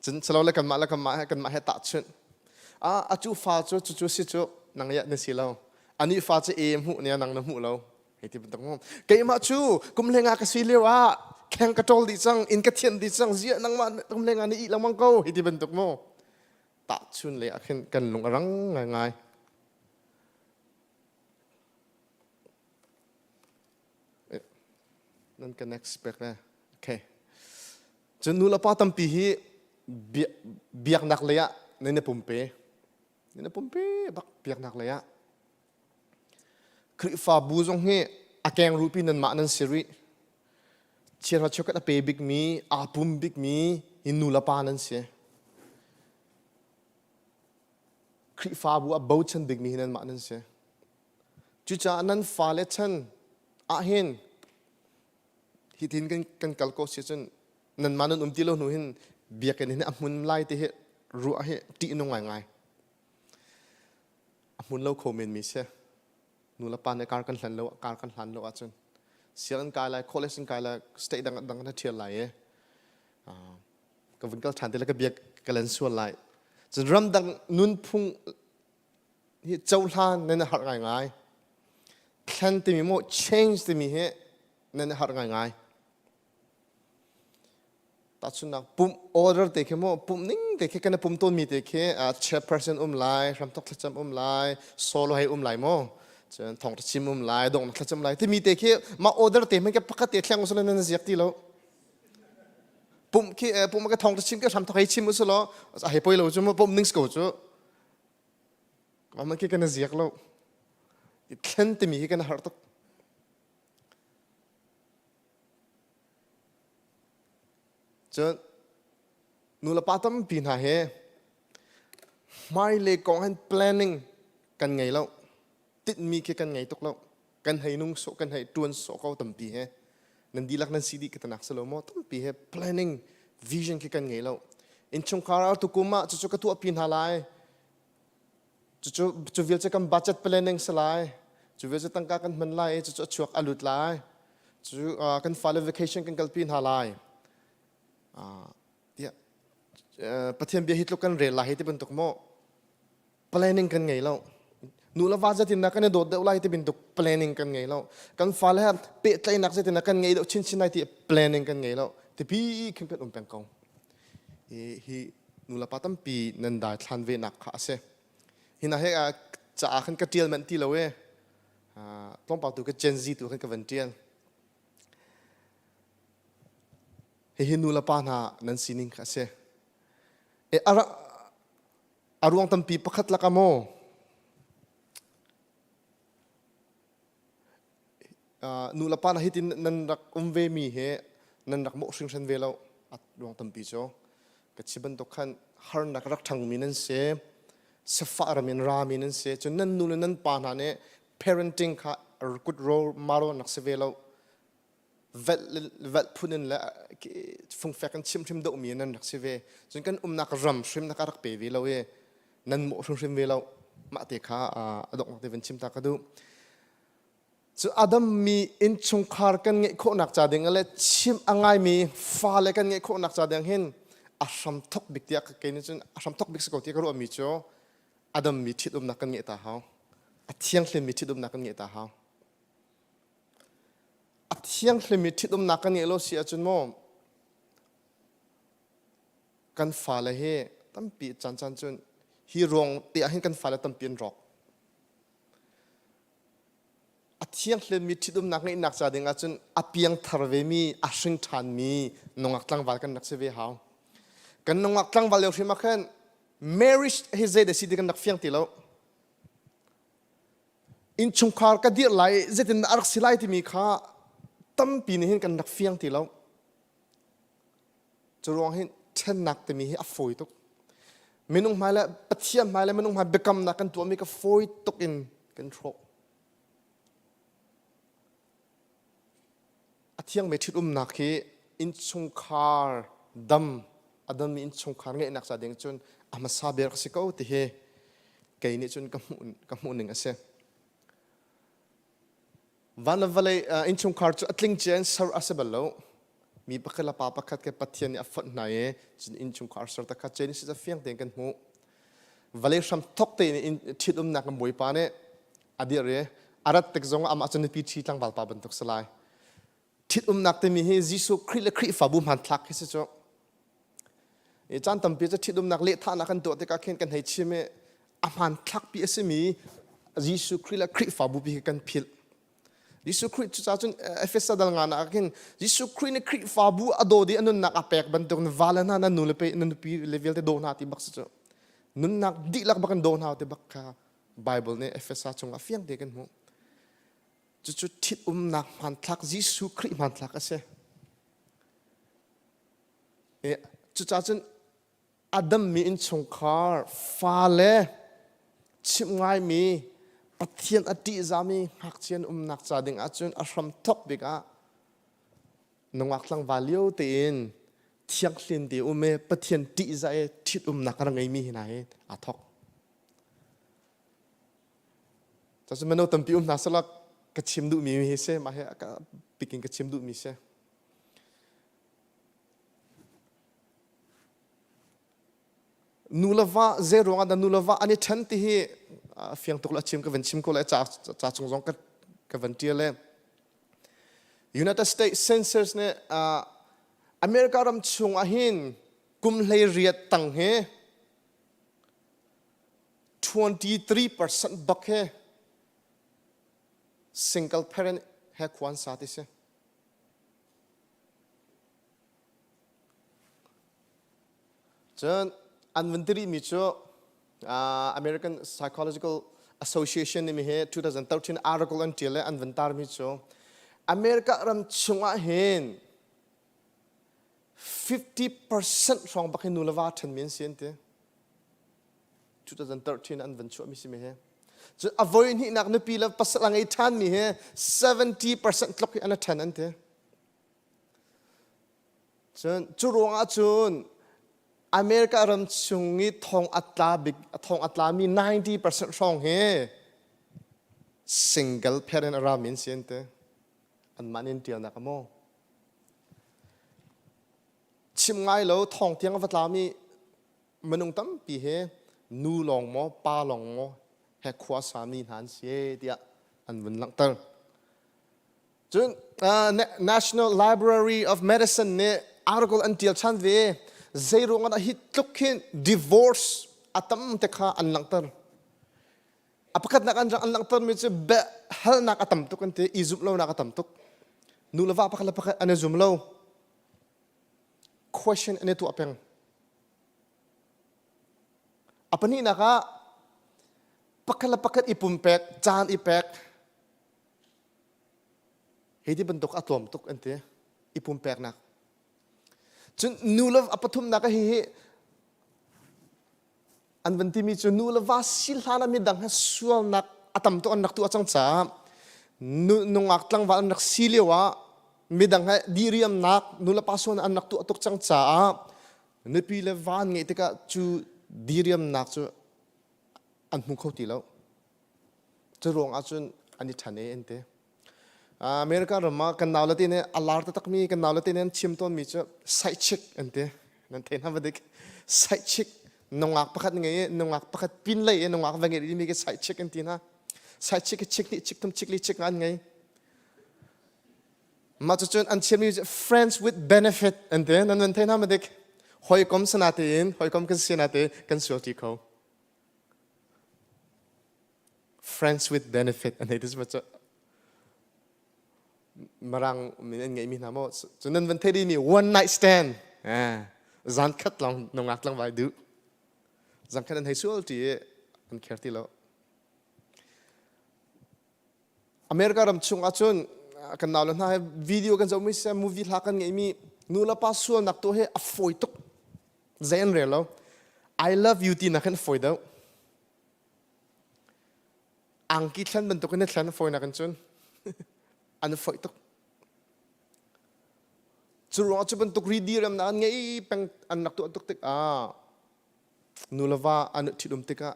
cun silo le kanmah le kanmah he kanmah he tahchunh ah a cu fa cu cucu si cu nang ya na si lo ani fa cu e hmuh ne nang na hmuh lo hei ti bantuk mu keimah cu kum hlenga ka si lio ah kheng ka ṭol dih cang inn ka thianh dih cang zia nangmah kum hlenga ni ih lengmang ko hei ti bantuk mu tahchun le ah khin kan lung a rang ngaingai Nan kan expect le. Okay. Cun nu le pa tampi hi biaknak lei ah nan i pumpe. Nan i pumpe bak biaknak lei ah. Khrihfabu zong hi a keng rupi nanmah nan si rih. Chiara cheukhat a pe bikmi, aa pum bikmi hi nu le pa nan si. Khrihfabu a bochan bikmi hi nanmah nan si. Cucaah nan fale chan ahhin hitin kan, kan kal ko si cun nanmah nan um ti lo hnu hin biakinn hin a hmun lai ti hi ruah hi ṭihnung ngaingai. A hmun lo kho men mi si. Nu le pa nih kar kan hlan lo kar kan hlan lo ahcun. Sianginn kai lai, college in kai lai, state dang dang na ṭhial lai i ka vun kal ṭhan te le ka biak ka len sual lai. Cun ramdang nunphung hi cohlan nan i harh ngaingai. Thlen timi maw change timi hi nan i harh ngaingai. Tahchunhnak pumh order te khi maw pumh ning te khi kan i pum tawnmi te khi chairperson um lai, hramthok thlacam um lai, solo hei um lai maw? Cun thawngṭha chim um lai, donghnak thlacam lai timi te khi mah order te hmanh ke pakhat te thleng usulaw nan ziak ti lo. Pumh khi pumh ka thawngṭha chim ke hramthok hei chim usulaw a hei poi lo cu maw pumh ning si ko cu. Mah khi kan i ziak lo. I thlen timi hi kan i harh tuk. Cun nulepa tampi hna he hmailei kong hin planning kan ngei lo. Tinhmi khi kan ngei tuk lo. Kan hei nung sawh, kan hei ṭuan sawh ko tampi he. Nan dihlak nan si dih ka tanak si lo maw? Tampi he planning, vision khi kan ngei lo. Innchungkhar ah tukum ah cucu ka tuahpi hna lai. Cucu cu vial cu kan budget planning si lai. Cu vial cu tangka kan hman lai i cucu a chuak a lut lai. Cu uh, kan fale vacation kan kalpi hna lai. Uh, tiah uh, Pathian bia hi tluk kan rel lai hi ti bantuk maw planning kan ngei lo. Nu le va zeitin kan i dawt deuh lai ti bantuk planning kan ngei lo. Kan fale he pehtlaihnak zeitin kan ngei deuh chinchin lai ti planning kan ngei lo. Tipi khin kan um peng ko. Hi, hi nulepa tampi nan daithlan ve nak kha a si. Hina he caah khan ka ṭial manh ti lo e. Tlawmpal tu ka Gen Z tu khan ka van ṭial. Hihi nulepa hna nan sining kha a si. E, a ruang tampi pakhat lak ah maw nu le pa na hitin nan rak um ve mi he nan rak mawh hringhran ve lo a ruang tampi cu ka chi bantuk khan harnak rak ṭhangmi nan si sifah ram in rami nan si cun nan nu le nan pa hna nih parenting kha kut ro maro nak si ve lo velh phun in le fungfek in chimhrim deuhmi nan rak si ve cun kan umnak ram hrim na ka rak pe ve lo i nan mawh hrimhrim ve lo mah te kha a donghnak te van chim ta ka duh cu Adam mi innchungkhar kan ngeih khawhnak ca ding le chim a ngaimi fale kan ngeih khawhnak ca ding hin a hram thok bik tiah kei nih cun a hram thok bik si ko tiah ka ruahmi cu Adam mi ṭhitumnak kan ngeih ta hau a thianghlimmi ṭhitumnak kan ngeih ta hau A thianghlimmi ṭhitumnak kan ngeih lo si ahcun maw kan fale hi tampi caan caan cun hi ruang te ah hin kan fale tampi an rawk. A thianghlimmi ṭhitumnak ngeihnak ca ding ahcun a piangthar vemi, a hring ṭhanmi nungak tlangval kan rak si ve hau. Kan nungak tlangval lio hrim ah khan marriage hi zei dah si ti kan rak fiang ti lo. Innchungkhar ka dirh lai zeitin dah a rak si lai timi kha tampi nih hin kan rak fiang ti lo. Cu ruang hin ṭhennak timi hi a fawi tuk. Minung hmai le Pathian hmai le minung hmai biakamnak kan tuahmi ka fawi tuk in kan hrawh. A thiangmi ṭhitumnak hi innchungkhar dam a dammi innchungkhar ngeihnak ca ding cun a hmasa bik a si ko ti hi kei nih cun ka hmuh ka hmuh ning a si. Van le vawlei innchungkhar cu a tling cia in ser a si bal lo. Mi pakhat le pa pakhat ke Pathian nih a fonh hna i cun innchungkhar ser takhat Genesis a fiang tein kan hmuh. Vawlei hram thok tein in ṭhitumnak kan Bawipa nih a dirh i a rat tik zong amah cu nupi ṭhi tlangval pa bantuk si lai. Ṭhitumnak timi hi Jesuh Khrih le Khrihfabu hmanthlak khi si cu. I caan tampi cu ṭhitumnak lehthahnak kan tuah tikah khin kan hei chim i a hmanthlak pi a simi Jesuh Khrih le Khrihfabu pi hi kan philh. Jesuh Khrih cucaah cun Efesa dal nga ah khin Jesuh Khrih nih Khrihfabu a dawt i a nunnak a pek bantuk na vale hna na nu le pe na nupi le vialte daw hna ti bak si cu. Nunnak dihlak bak in daw hna ti bak kha Bible nih Efesa chungah fiang te kan hmuh. Cucu ṭhitumnak hmanthlak Jesuh Khrih hmanthlak a si. E, cucaah cun Adam mi innchungkhar fale chimh ngaimi Pathian a ṭihzami ngakchia an umnak ca ding ahcun a hram thok bik ah nungak tlangval lio tein thianghlim te um i Pathian ṭihzah i ṭhitumnak a ngeimi hi hna hi aa thok. Cucu mino tampi um hna sehla ka chim duhmi hi si mah hi ka bik in ka chim duhmi si. Nu le va zei ruangah dah nu le va an i ṭhen ti hi fiang tuk le a chim ka van chim ko le ca ca chung zong ka ka van ṭial le United States Census nih America ram chung ah hin kum 18 tang hi 23% bak he single parent he khuan sa ti si. Cun an vun ti rihmi cu American Psychological Association nih mi hi 2013 article an ṭial i an vun tarmi cu America ram chungah hin 50% hrawng bak hi nu le va ṭhenmi an si an ti. 2013 an van chuahmi si mi hi. Cun a voi hnihnak nupi le pasal a ngei ṭhanmi hi 70% tluk hi an ṭhen an ti. Cun cu ruangah cun America ram chung i thong a tla bik thong a tlami 90% hrawng hi single parent a rami an si an ti. Anmah nih an ṭialnak a maw? Chim ngai lo thong tiang a va tlami minung tampi hi nu lawng maw pa lawng maw he khua sami hna an si tiah an vun langhter. Cun National Library of Medicine nih article an ṭial ṭhan ve. Zei ruangah dah hi tluk hin divorce a tam te kha an langhter. A pakhatnak an an langhtermi cu halnak a tam tuk an ti, i zumh lonak a tam tuk. Nu le va pakhat le pakhat an i zum lo. Question an i tuah peng. A pahnihnak ah pakhat le pakhat i pumpek, caan i pek, Hi ti bantuk a tlawm tuk an ti i pumpeknak. Cun nu le a pathumnak hi hi an van timi cu nu le va si hlan ah midang he sualnak a tam tuk an rak tuah cang caah nungak tlangval an rak si lio ah midang he diriamnak nu le pa sualnak an rak tuah tuk cang caah nupi le va an ngeih tikah cu diriamnak cu an hmu kho ti lo. Cu ruang ahcun an i ṭhan e an ti. America ram ah kan nau le te nih a lar taktakmi kan nau le te nih an chim tawnmi cu side chick an ti. Nan thei hna va dik. Side chick nungak pakhat ngei i nungak pakhat pin lei i nungak va ngei mi khi side chick an ti hna. Side chick chick nih chick thum chick li chick an ngei. Mah cucun an chimmi cu friends with benefit an ti. Nan nan thei hna ma dik. Hawikom sana tein hawikom kan si na te kan sual ti kho. Friends with benefit an hei ti cu Mirang min an ngeihmi hna maw cu nan van theih mi one night stand zan khat lawng nungak tlangval duh zan khat an hei sual ti i an care ti lo America ram chung ahcun kan nau le hna he video kan zohmi seh movie hla kan ngeihmi nu le pa sualnak tu he a fawi tuk zei an rel lo I love you ti nak hin fawi deuh angki thlen bantuk in thlen fawi nak in cun an fawi tuk cu ruangah cu bantuk ridi remnak an ngei peng an rak tuah tuk tikah nu le va an ṭhitum tikah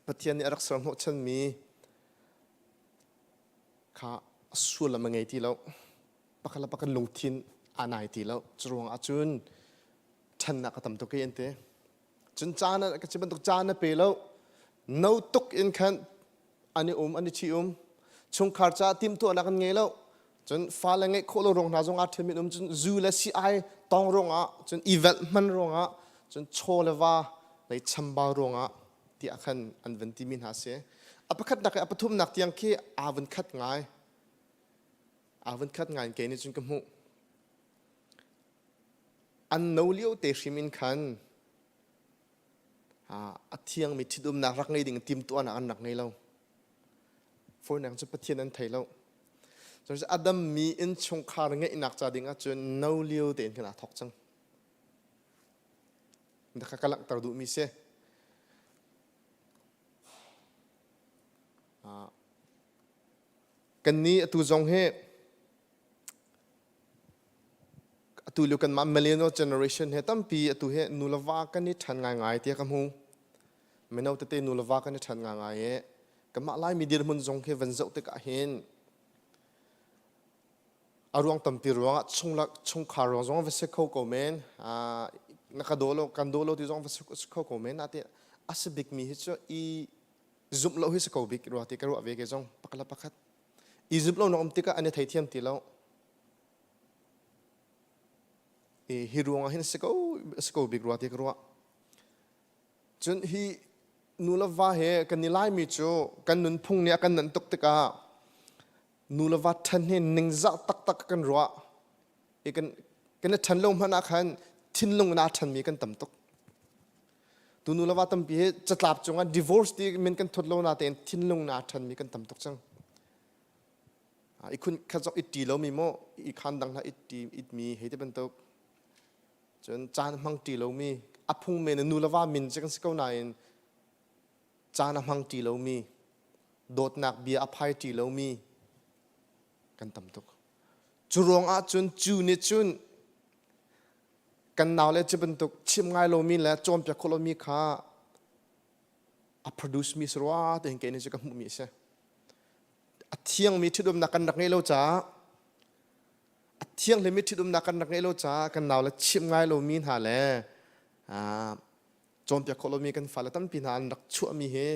Pathian nih a rak ser hnawhchanmi kha sullam a ngei ti lo pakhat le pakhat lungthin aa nai ti lo cu ruangah cun ṭhennak a tam tuk i an ti cun caan ka ci bantuk caan na pe lo no tuk in khan an i um an i ṭhi um chungkhar caah timhtuahnak an ngei lo cun fale ngeih khawh lo ruang hna zong ah ṭhen min um cun zu le si ai tong ruangah cun i velh hman ruangah cun chaw le va lei chambau ruangah tiah khan an van timi hna si a pakhatnak i a pathumnak tiang khi aa vun khat ngai aa vun khat ngai kei nih cun ka hmuh an no lio te hrim in khan a thiangmi ṭhitumnak rak ngei ding timtuahnak an rak ngei lo fawinak cu Pathian an thei lo cun Adam mi innchungkhar ngeihnak ca ding ahcun no lio tein khan aa thawk cang ka ka langhter duhmi si Kannih atu zong hi atu lio kanmah millennial generation he tampi atu hi nu le va kan i ṭhan ngaingai tiah ka hmu. Mino tete nu le va kan i ṭhan ngaingai i kanmah Laimi dirhmun zong hi van zoh tikah hin. A ruang tampi ruangah chunglak chungkhar ruang zong va si kho ko men. Na ka daw lo kan daw lo ti zong va si kho ko men. Natin a si bikmi hi cu i zumh lo hi si ko bik rua ti ka ruah ve ke zong pakhat le pakhat. I zumh lo na um tikah an i theithiam ti lo. I hi ruangah hin si ko si ko bik rua ti ka ruah. Cun hi nu le va he kan i laimi cu kan nunphung nih a kan nanh tuk tikah nu le va ṭhen hi ningzah taktak kan ruah i kan kan i ṭhen lo hmanh ah khan thinlung in aa ṭhenmi kan tam tuk. Tu nu le va tampi hi catlap cungah divorce ti min kan thut lo natein thinlung in aa ṭhenmi kan tam tuk cang. I khun khat zong i ṭi lomi maw i khan dang hlah i ṭi itmi hei ti bantuk Cun caan a hmang ṭi lomi a phung men in nu le va min cu kan si ko nain caan a hmang ṭi lomi dawtnak bia a phai ṭi lomi kan tam tuk. Cu ruangah cun cu nih cun kan naule cu bantuk chim ngai lomi le cawnpiak khawh lomi kha a produce mi si rua ti hin kei nih cu ka hmuhmi a si. A thiangmi ṭhitumnak kan rak ngeih lo caah a thianghlim i ṭhitumnak kan rak ngeih lo caah kan naule chimh ngai lomi hna le cawnpiak khawh lomi kan fale tampi hna an rak chuahmi hi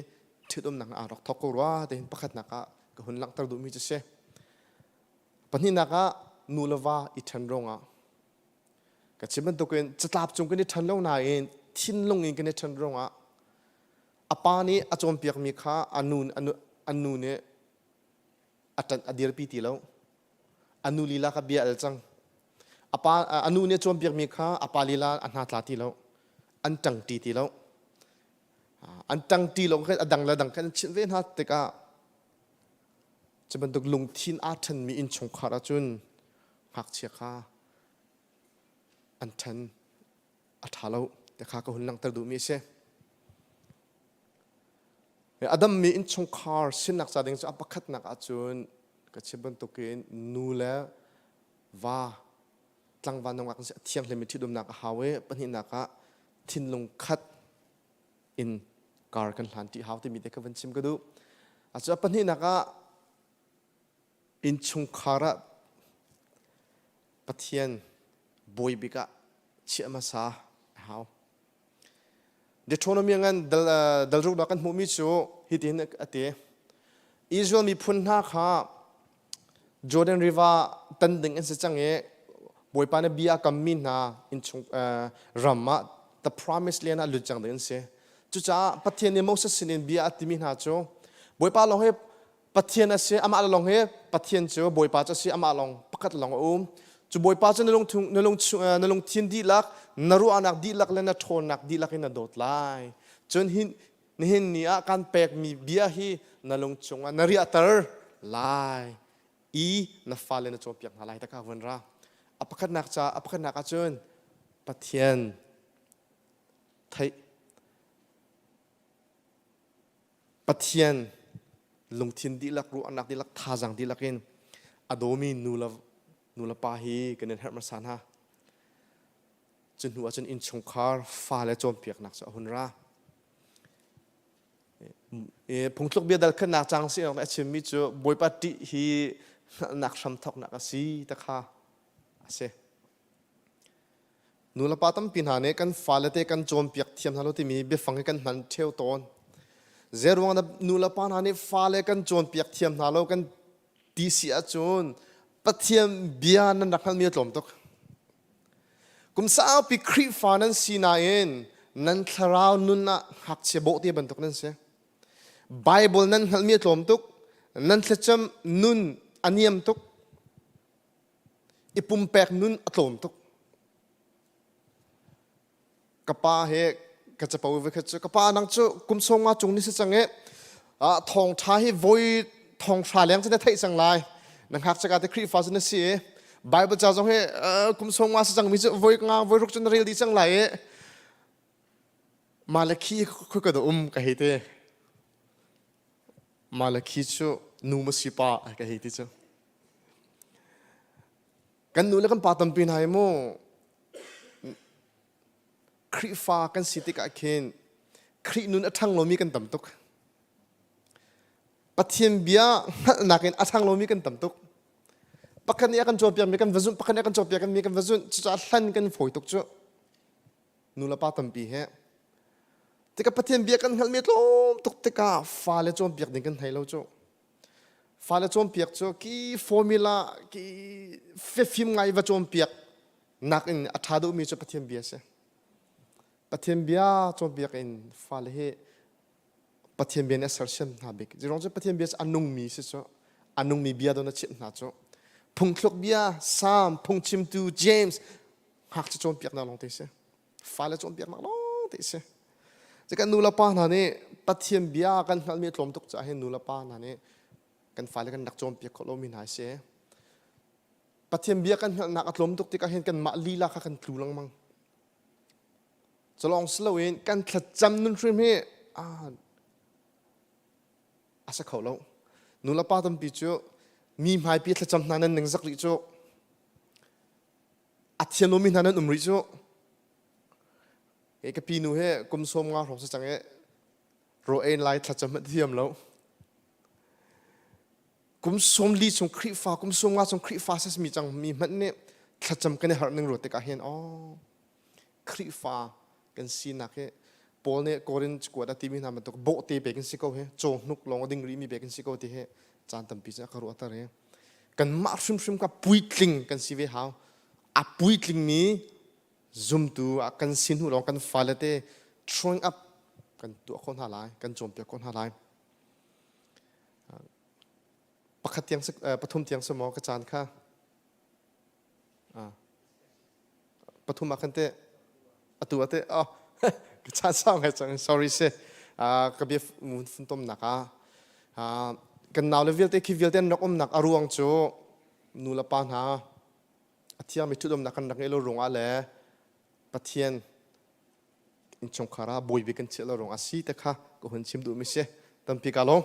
ṭhitumnak aa rak thawk ko rua tihin pakhatnak ah ka hun langhter duhmi cu si. Pahnihnak ah nu le va i ṭhen ruangah ka chim bantukin catlap cung kan i ṭhen lo nain thinlung in kan i ṭhen ruangah a pa nih a cawnpiakmi kha a nu, a nu nih a ṭanh a dirpi ti lo. A nu lila kha bia al cang. A pa a nu nih a cawnpiakmi kha a pa lila a hna tla ti lo. An ṭangṭi ti lo. An ṭangṭi lo khan a dang le dang khan an chimh ve hna tikah cu bantuk lungthin aa ṭhenmi innchungkhar ahcun ngakchia kha an ṭhen a ṭha lo ti kha ka hun langhter duhmi a si. A dammi innchungkhar sinak ca ding cu a pakhatnak ahcun ka chim bantukin nu le va tlangval nungak a thianghlim i ṭhitumnak a hau i pahnihnak ah thinlung khat in kar kan hlan ṭi hau timi te ka van chim ka duh. Acu a pahnihnak ah innchungkhar ah Pathian bawi bik ah chiah hmasa a hau. Deuteronomy ngan dal, dalruknak kan hmuhmi cu hitin a ti. Israel miphun hna kha Jordan River tan ding an si cang i Bawipa nih bia a kammi hna innchung ram ah the promised land ah lut cang ding an si. Cucaah Pathian nih Moses sinin bia a timi hna cu Bawipa lawng hi Pathian a si, amah lawng hi Pathian cu Bawipa cu a si, amah lawng pakhat lawng a um. Cu Bawipa cu na lungthung, na lung, na lungthin dihlak, na ruahnak dihlak le na ṭhawnnak dihlak in na dawt lai. Cun hin, nihin ni ah kan pekmi bia hi na lung chungah na riahter lai i na fale na cawnpiak hna lai taka vun ra. A pakhatnak ca, a pakhatnak ahcun Pathian theih Pathian lungthin dihlak, ruahnak dihlak, thazaang dihlak in a dawmi nu le nu le pa hi kan in herh hmasa hna. Cu hnu ahcun innchungkhar fale cawnpiaknak cu a hun ra. Phungtluk bia dal khatnak cang si a chimmi cu Bawipa ṭih hi hngalhnak hramthawknak a si ta kha a si. Nulepa tampi hna nih kan fale te kan cawnpiak thiam hna lo timi biafang hi kan hman ṭheo tawn. Zeiruang dah nulepa hna nih fale kan cawnpiak thiam hna lo kan ti si ahcun Pathian bia nan rak hngalhmi a tlawm tuk. Kum saupi Khrihfa nan si nain nan thlarau nun ah ngakchia bawhte bantuk nan si. Bible nan hngalhmi a tlawm tuk. Nan thlacam nun a niam tuk. I pumpek nun a tlawm tuk. Ka pa he ka capo ve khat cu ka pa nang cu kum sawm nga cung ni si cang i thawngṭha hi voi thonghra leng cu na theih cang lai na ngak caka te Khrihfa cu na si i Bible ca zong hi kum sawm nga si cang mi cu voi nga voi ruk cu na rel dih cang lai i Malakhi khoi ka da um ka hei te Malakhi cu nu ma si pa ka hei ti cu Kan nu le kan pa tampi hna hi mu Khrihfa kan si tikah khin Khrih nun a ṭhang lomi kan tam tuk. Pathian bia hngalhnak in a ṭhang lomi kan tam tuk. Pakhat nih a kan cawnpiak mi kan va zumh, pakhat nih a kan cawnpiak mi kan va zumh. Cucaah hlan kan fawi tuk cu. Nu le pa tampi he. Tikah Pathian bia kan hngalhmi tlawm tuk tikah fale cawnpiak ding kan thei lo cu. Fale cawnpiak cu ki formula ki fefim ngai va cawnpiak nakin a ṭha deuhmi cu Pathian bia a si. Pathian bia cawnpiak in fale hi Pathian bia nih a sersiam hna bik. Zirong cu Pathian bia cu a nungmi si cu a nungmi bia don a chimh hna cu. Phungthluk bia, Psalm, phungchimtu, James, ngakchia cawnpiaknak lawng te si. Fale cawnpiaknak lawng te si. Cika nu le pa hna nih Pathian bia kan hngalhmi a tlawm tuk caah hin nu le pa hna nih kan fale kan rak cawnpiak khawh lomi hna si. Pathian bia kan hngalhnak a tlawm tuk tikah hin kanmah lila kha kan tlu lengmang. Culawng si loin kan thlacam nun hrim hi a si kho lo. Nu le pa tampi cu mi hmaipi thlacam hna nan ningzak rih cu. A thiam lomi hna nan um rih cu. Ka pi nu he kum sawm nga hrawng si cang i ro ein lai thlacam hmanh thiam lo. Kum sawm li chung Khrihfa, kum sawm nga chung Khrihfa sasmi cang mi hmanh nih thlacam kan i harh ning ruat tikah hin oh Khrihfa kan sinak hi Paul nih Korin cakuat a timi hna bantuk bawhte pe kan si ko hi cawhnuk lawng a ding rihmi pe kan si ko ti hi caan tampi cu a ka ruahter i kanmah hrimhrim kha puitling kan si ve hau a puitlingmi zumtu ah kan si hnu lawng kan fale te throwing up kan tuah khawh hna lai kan cawnpiak khawh hna lai pakhat tiang pathum tiang si maw ka caan kha pathum ah khan teh atu ah teh oh ka caan sau ngai cang sorry si ka bia funtomnak ah kan nau le vialte khi vialte an rak umnak a ruang cu nu le pa hna a thiangmi ṭhutumnak kan rak ngeih lo ruangah le Pathian innchungkhar ah bawi bik kan chiah lo ruangah si te kha ka hun chim duhmi si tampi ka lawm.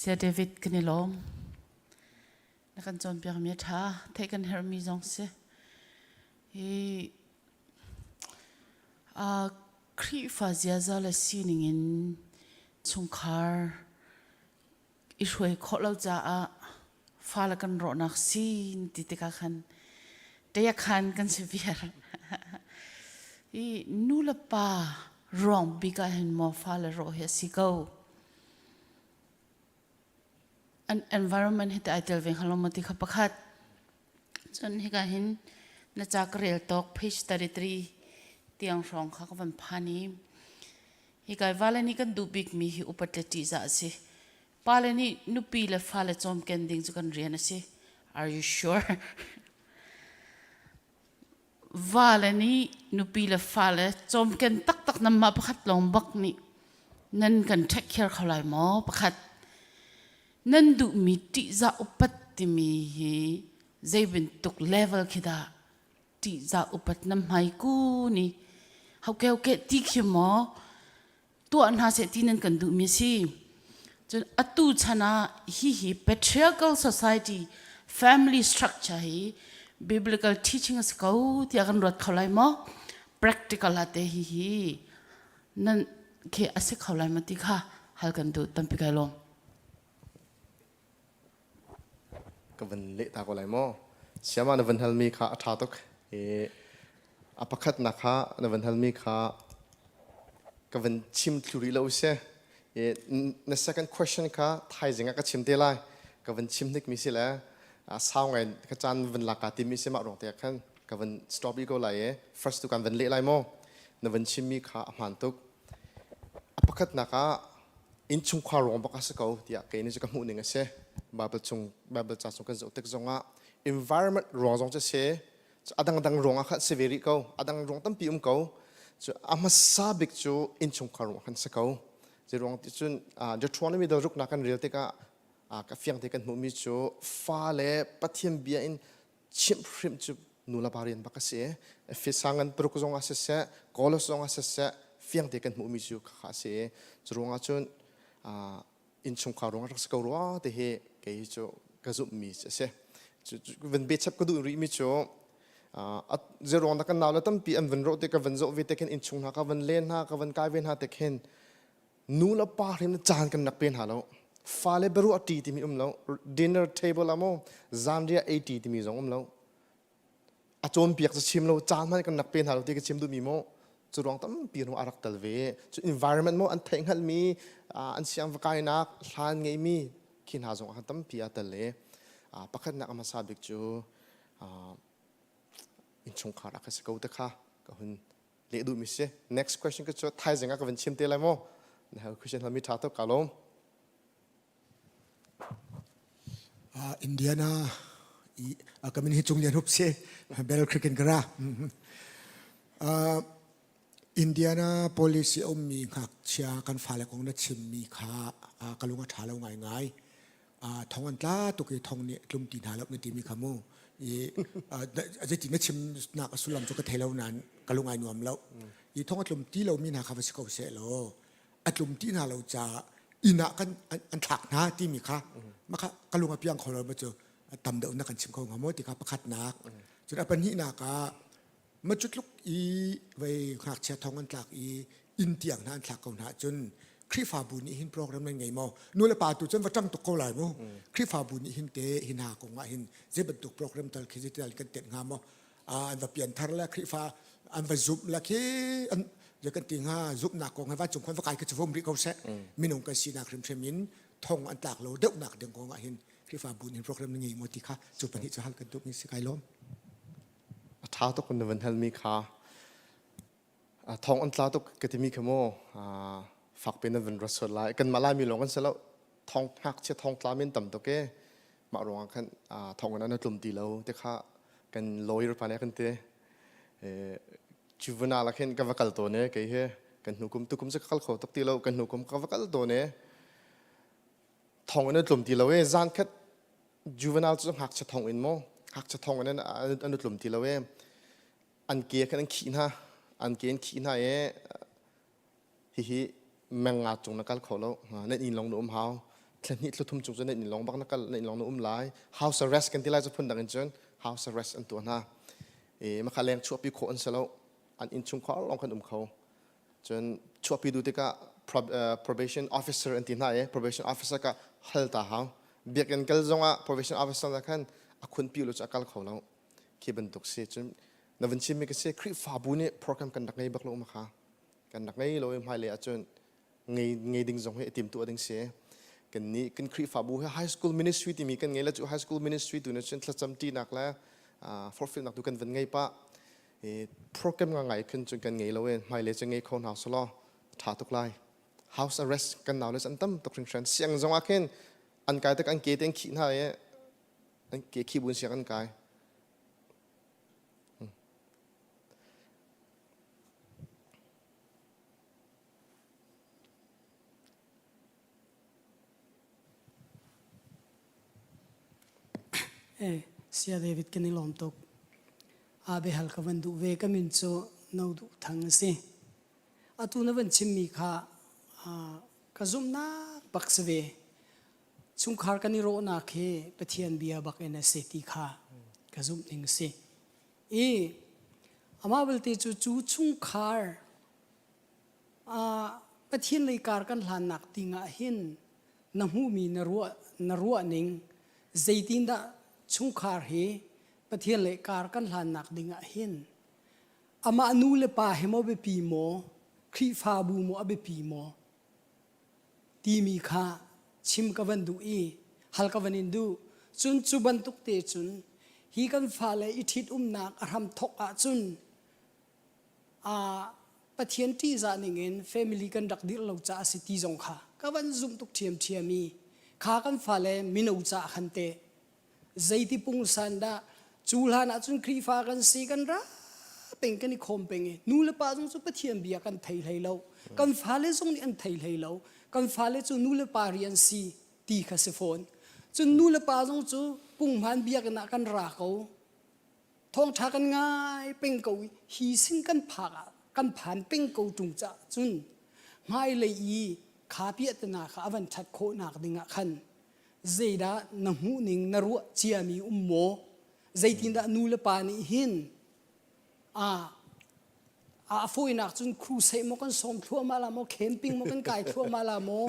Saya David kan i lawm. Na kan cawnpiakmi a ṭha. Theih kan herhmi zong si. Hi Khrihfa ziaza le sining in chungkhar i hruai khawh lo caah fale kan rawhnak sin ti tikah khan tayakhan kan si viar. I nu le pa ruang bik ah hin maw fale rawh hi a si ko. An environment hi ai tel ve hnga lo maw ti kha pakhat. Cun hika hin na ca ka rel tawk page 33 tiang hrawng kha ka van phan i hika vale nih kan duh bikmi hi upat le ṭihzah a si. Pale nih nupi le fale cawmken ding cu kan rian a si. Are you sure? Vale nih nupi le fale cawmken taktak nanmah pakhat lawng bak nih nan kan take care kho lai maw? Pakhat. Nan duhmi ṭihzah upat timi hi zei bantuk level khi dah ṭihzah upat nan hmai kun i hoke hoke ti khi maw tuah hna seh ti nan kan duhmi a si. Cun atu chan ah hihi patriarchal society family structure hi biblical teaching a si ko tiah kan ruat kho lai maw? Practical ah te hihi nan khi a si kho lai maw ti kha hal kan duh tampi kai lawm. Ka van leh ta ko lai maw? Siama na van halmi kha a ṭha tuk. I a pakhatnak kha na van halmi kha ka van chim thlu rih lo si. I na second question kha thaizing ah ka chim te lai. Ka van chim hnikmi si le sau ngai ka caan van lak kaa timi si mah ruang te ah khan ka van stop i ko lai i first tu kan van leh lai maw? Na van chimmi kha a hmaan tuk. A pakhatnak ah innchungkhar ruang bak a si ko tiah kei nih cu ka hmuh ning a si. Bible chung Bible ca chung kan zoh tik zongah environment ruang zong cu si a dangdang ruang ah khan si ve rih ko a dang ruang tampi um ko cu a hmasa bik cu innchungkhar ruang khan si ko zei ruang ti cun Deuteronomy dal ruknak kan rel tikah ka fiang te kan hmuhmi cu fa le Pathian bia in chimhhrimh cu nu le pa rian bak a si. Efesa ngan paruk zong ah siseh, Kolos zong ah siseh, fiang te kan hmuhmi cu khakha a si. Cu ruangah cun innchungkhar ruangah rak si ko rua ti hi kei cu ka zumhmi a si. Van bechap ka duh rihmi cu zeruang dah kan nau le tampi an van rawh te ka van zoh ve te khin innchung hna ka van len hna ka van kai ve hna te khin nu le pa hrim caan kan rak pe hna lo fale biaruah ṭi timi um lo dinner table ah maw zanriah ei ṭi timi zong um lo a cawnpiak cu chim lo caan hmanh kan rak pe hna lo ti ka chim duhmi maw cu ruang tampi ruang a rak tel ve cu environment maw an theih hngalhmi an siang va kainak hlan ngeimi khi hna zong ah tampi aa tel i pakhatnak a hmasa bik cu innchungkhar a ka si ko te kha ka hun leh duhmi si next question ka cu thaizing ah ka van chim te lai maw na question halmi tha tuk ka lawm Uh, Indiana i uh, kamin hi chung lian hup se Bell Creek in kara uh, Indiana policy ummi ngakchia kan fale kong na chimmi kha uh, ka lung a tha lo ngai ngai thong an tla tuk i thong nih tlum ti hna lo na timi kha mu i zeiti na chimnak a sullam cu ka thei lo nain ka lung ai nuam lo i thong a tlum ti lomi hna kha va si ko seh law a tlum ti hna lo caah inn ah kan an thlak hna timi kha maka ka lung a piang kho lo ma cu tam deuh na kan chim kho hnga maw ti kha pakhatnak cun a pahnihnak ah Ma cu tluk i vei ngakchia thong an tlak i inn tiang hna an thlak ko hna ahcun Khrihfabu nih hin program nan ngei maw? Nu le pa tu cun va ṭang tuk ko lai mu. Khrihfabu nih hin te hi hna kong ah hin zei bantuk program tal khi zeital kan tenh hnga maw? An va pianthar le Khrihfa an va zumh le khi an zei kan ti hnga zumhnak kong he vancung khuan va kai khi cu vom rih ko seh. Minung kan sinak hrimhrim in thong an tlak lo deuhnak ding kong ah hin Khrihfabu nih program nan ngei maw ti kha cu pahnih cu hal kan duhmi si kai lawm. A ṭha tuk na van halmi kha thawng an tla tuk ka timi kha maw fakpi na van ruat sual lai. Kanmah Laimi lawng kan si lo. Thawng ngakchia thawng tla men tam tuk e. Mah ruangah khan thawng in an tlum ti lo ti kha kan lawyer pa nih a kan ti. Juvenile ah khin ka va kal tawn e kei hi kan hnu kum tukum cu ka kal kho tuk ti lo kan hnu kum ka va kal tawn e. Thawng in an tlum ti lo e zan khat Juvenile cu ngakchia thong in maw ngakchia thong in an tlum ti lo e an ke khan an khih hna an ke an khih hna e hihi menga cung na kal kho lo nan inn long na um hau thla hnih thla thum chung cu nan inn long bak na kal na inn long na um lai house arrest kan ti lai cu phun dang in cun house arrest an tuah hna e makha leng chuahpi khawh an si lo an inn chung khor long kan um kho Cun chuahpi duh tikah probation officer an ti hna i probation officer ka hal ta hau. Biakinn kal zongah probation officer na khan a khunpi lu cu a kal kho lo. Khi bantuk si. Cun na vun chimmi ka si Khrihfabu nih program kan rak ngei bak lo ma kha. Kan rak ngei lo i hmailei ahcun ngei ngei ding zong hi i timtuah ding si. Kan nih kan Khrihfabu hi high school ministry timi kan ngei le cu high school ministry tu nih cun thlacam ṭinak le forhfialnak tu kan van ngei pah. Program nga ngai khin cun kan ngei lo i hmailei cu ngei kho hna selaw ṭha tuk lai. House arrest kan nau le an tam tuk hringhran. Siang zong ah khin an kai tik an ke te an khih hna i an ke khih buin siang an kai. Eh, Sia David kan i lawm tuk. Aa biahal ka van duh ve ka min cu No Duh Thang a si. Atu na van chimmi kha ka zumhnak bak si ve. Chungkhar kan i rawhnak hi Pathian bia bak in a si ti kha ka zumh ning a si. I amah belte cu cu chungkhar Pathian lei kar kan hlannak ding ah hin na hmuhmi na ruah na ruah ning zeitindah chungkhar hi Pathian lei kar kan hlannak ding ah hin amah nu le pa he maw biapi maw Khrihfabu maw a biapi maw timi kha chim ka van duh i hal ka van in duh cun cu bantuk te cun hi kan fale i ṭhit umnak a hram thok ahcun Pathian ṭihzah ningin family kan rak dirh lo caah a si ti zong kha ka van zumh tuk ṭhiamṭhiam i. Kha kan fale mino ca khan te zeiti pungsan dah cu hlan ah cun Khrihfa kan si kan ra peng kan i khawm peng i nu le pa zong cu Pathian bia kan thei hlei lo. Kan fale zong nih an thei hlei lo. Kan fale cu nu le pa rian si ti kha si fawn. Cun nu le pa zong cu punghman biakinn ah kan ra ko. Thawngṭha kan ngai peng ko i hi sin kan phak ah kan phan peng ko ṭung caah cun hmailei i kha piahtana kha a van ṭhat khawhnak ding ah khan zeidah na hmuhning na ruah ciami um maw? Zeitindah nu le pa nih hin a a fawinak cun crusade maw kan sawm thluahmah la maw camping maw kan kai thluahmah la maw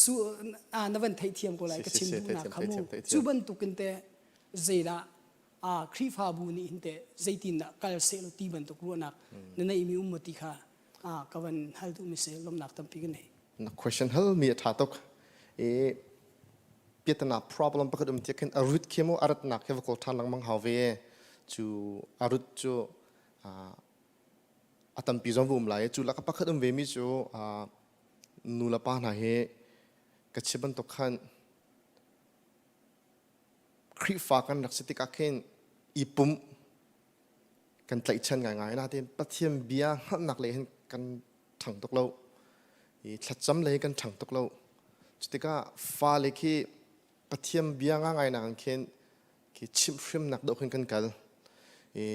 su a na van theihthiam ko lai ka chim duhnak kha mu cu bantukin te zeidah a Khrihfabu nih hin te zeitindah kal seh lo ti bantuk ruahnak na neihmi um maw ti kha a ka van hal duhmi si lawmnak tampi ka nei na question hal mi a tha tuk i piatana problem pakhat um tiah khin a root khi mu a ratnak khi va kawl than lengmang hau ve cu a root cu a tampi zong va um lai cu laka pakhat um ve mi cu nu le pa hna hi ka chim bantuk khan Khrihfa kan rak si tikah khin i pumh kan tlaihchan ngaingai nain Pathian bia hngalhnak lei hin kan ṭhang tuk lo i thlacam lei kan ṭhang tuk lo cutikah fale khi Pathian bia ngangai nak in khin khi chimhhrimnak deuh khin kan kal i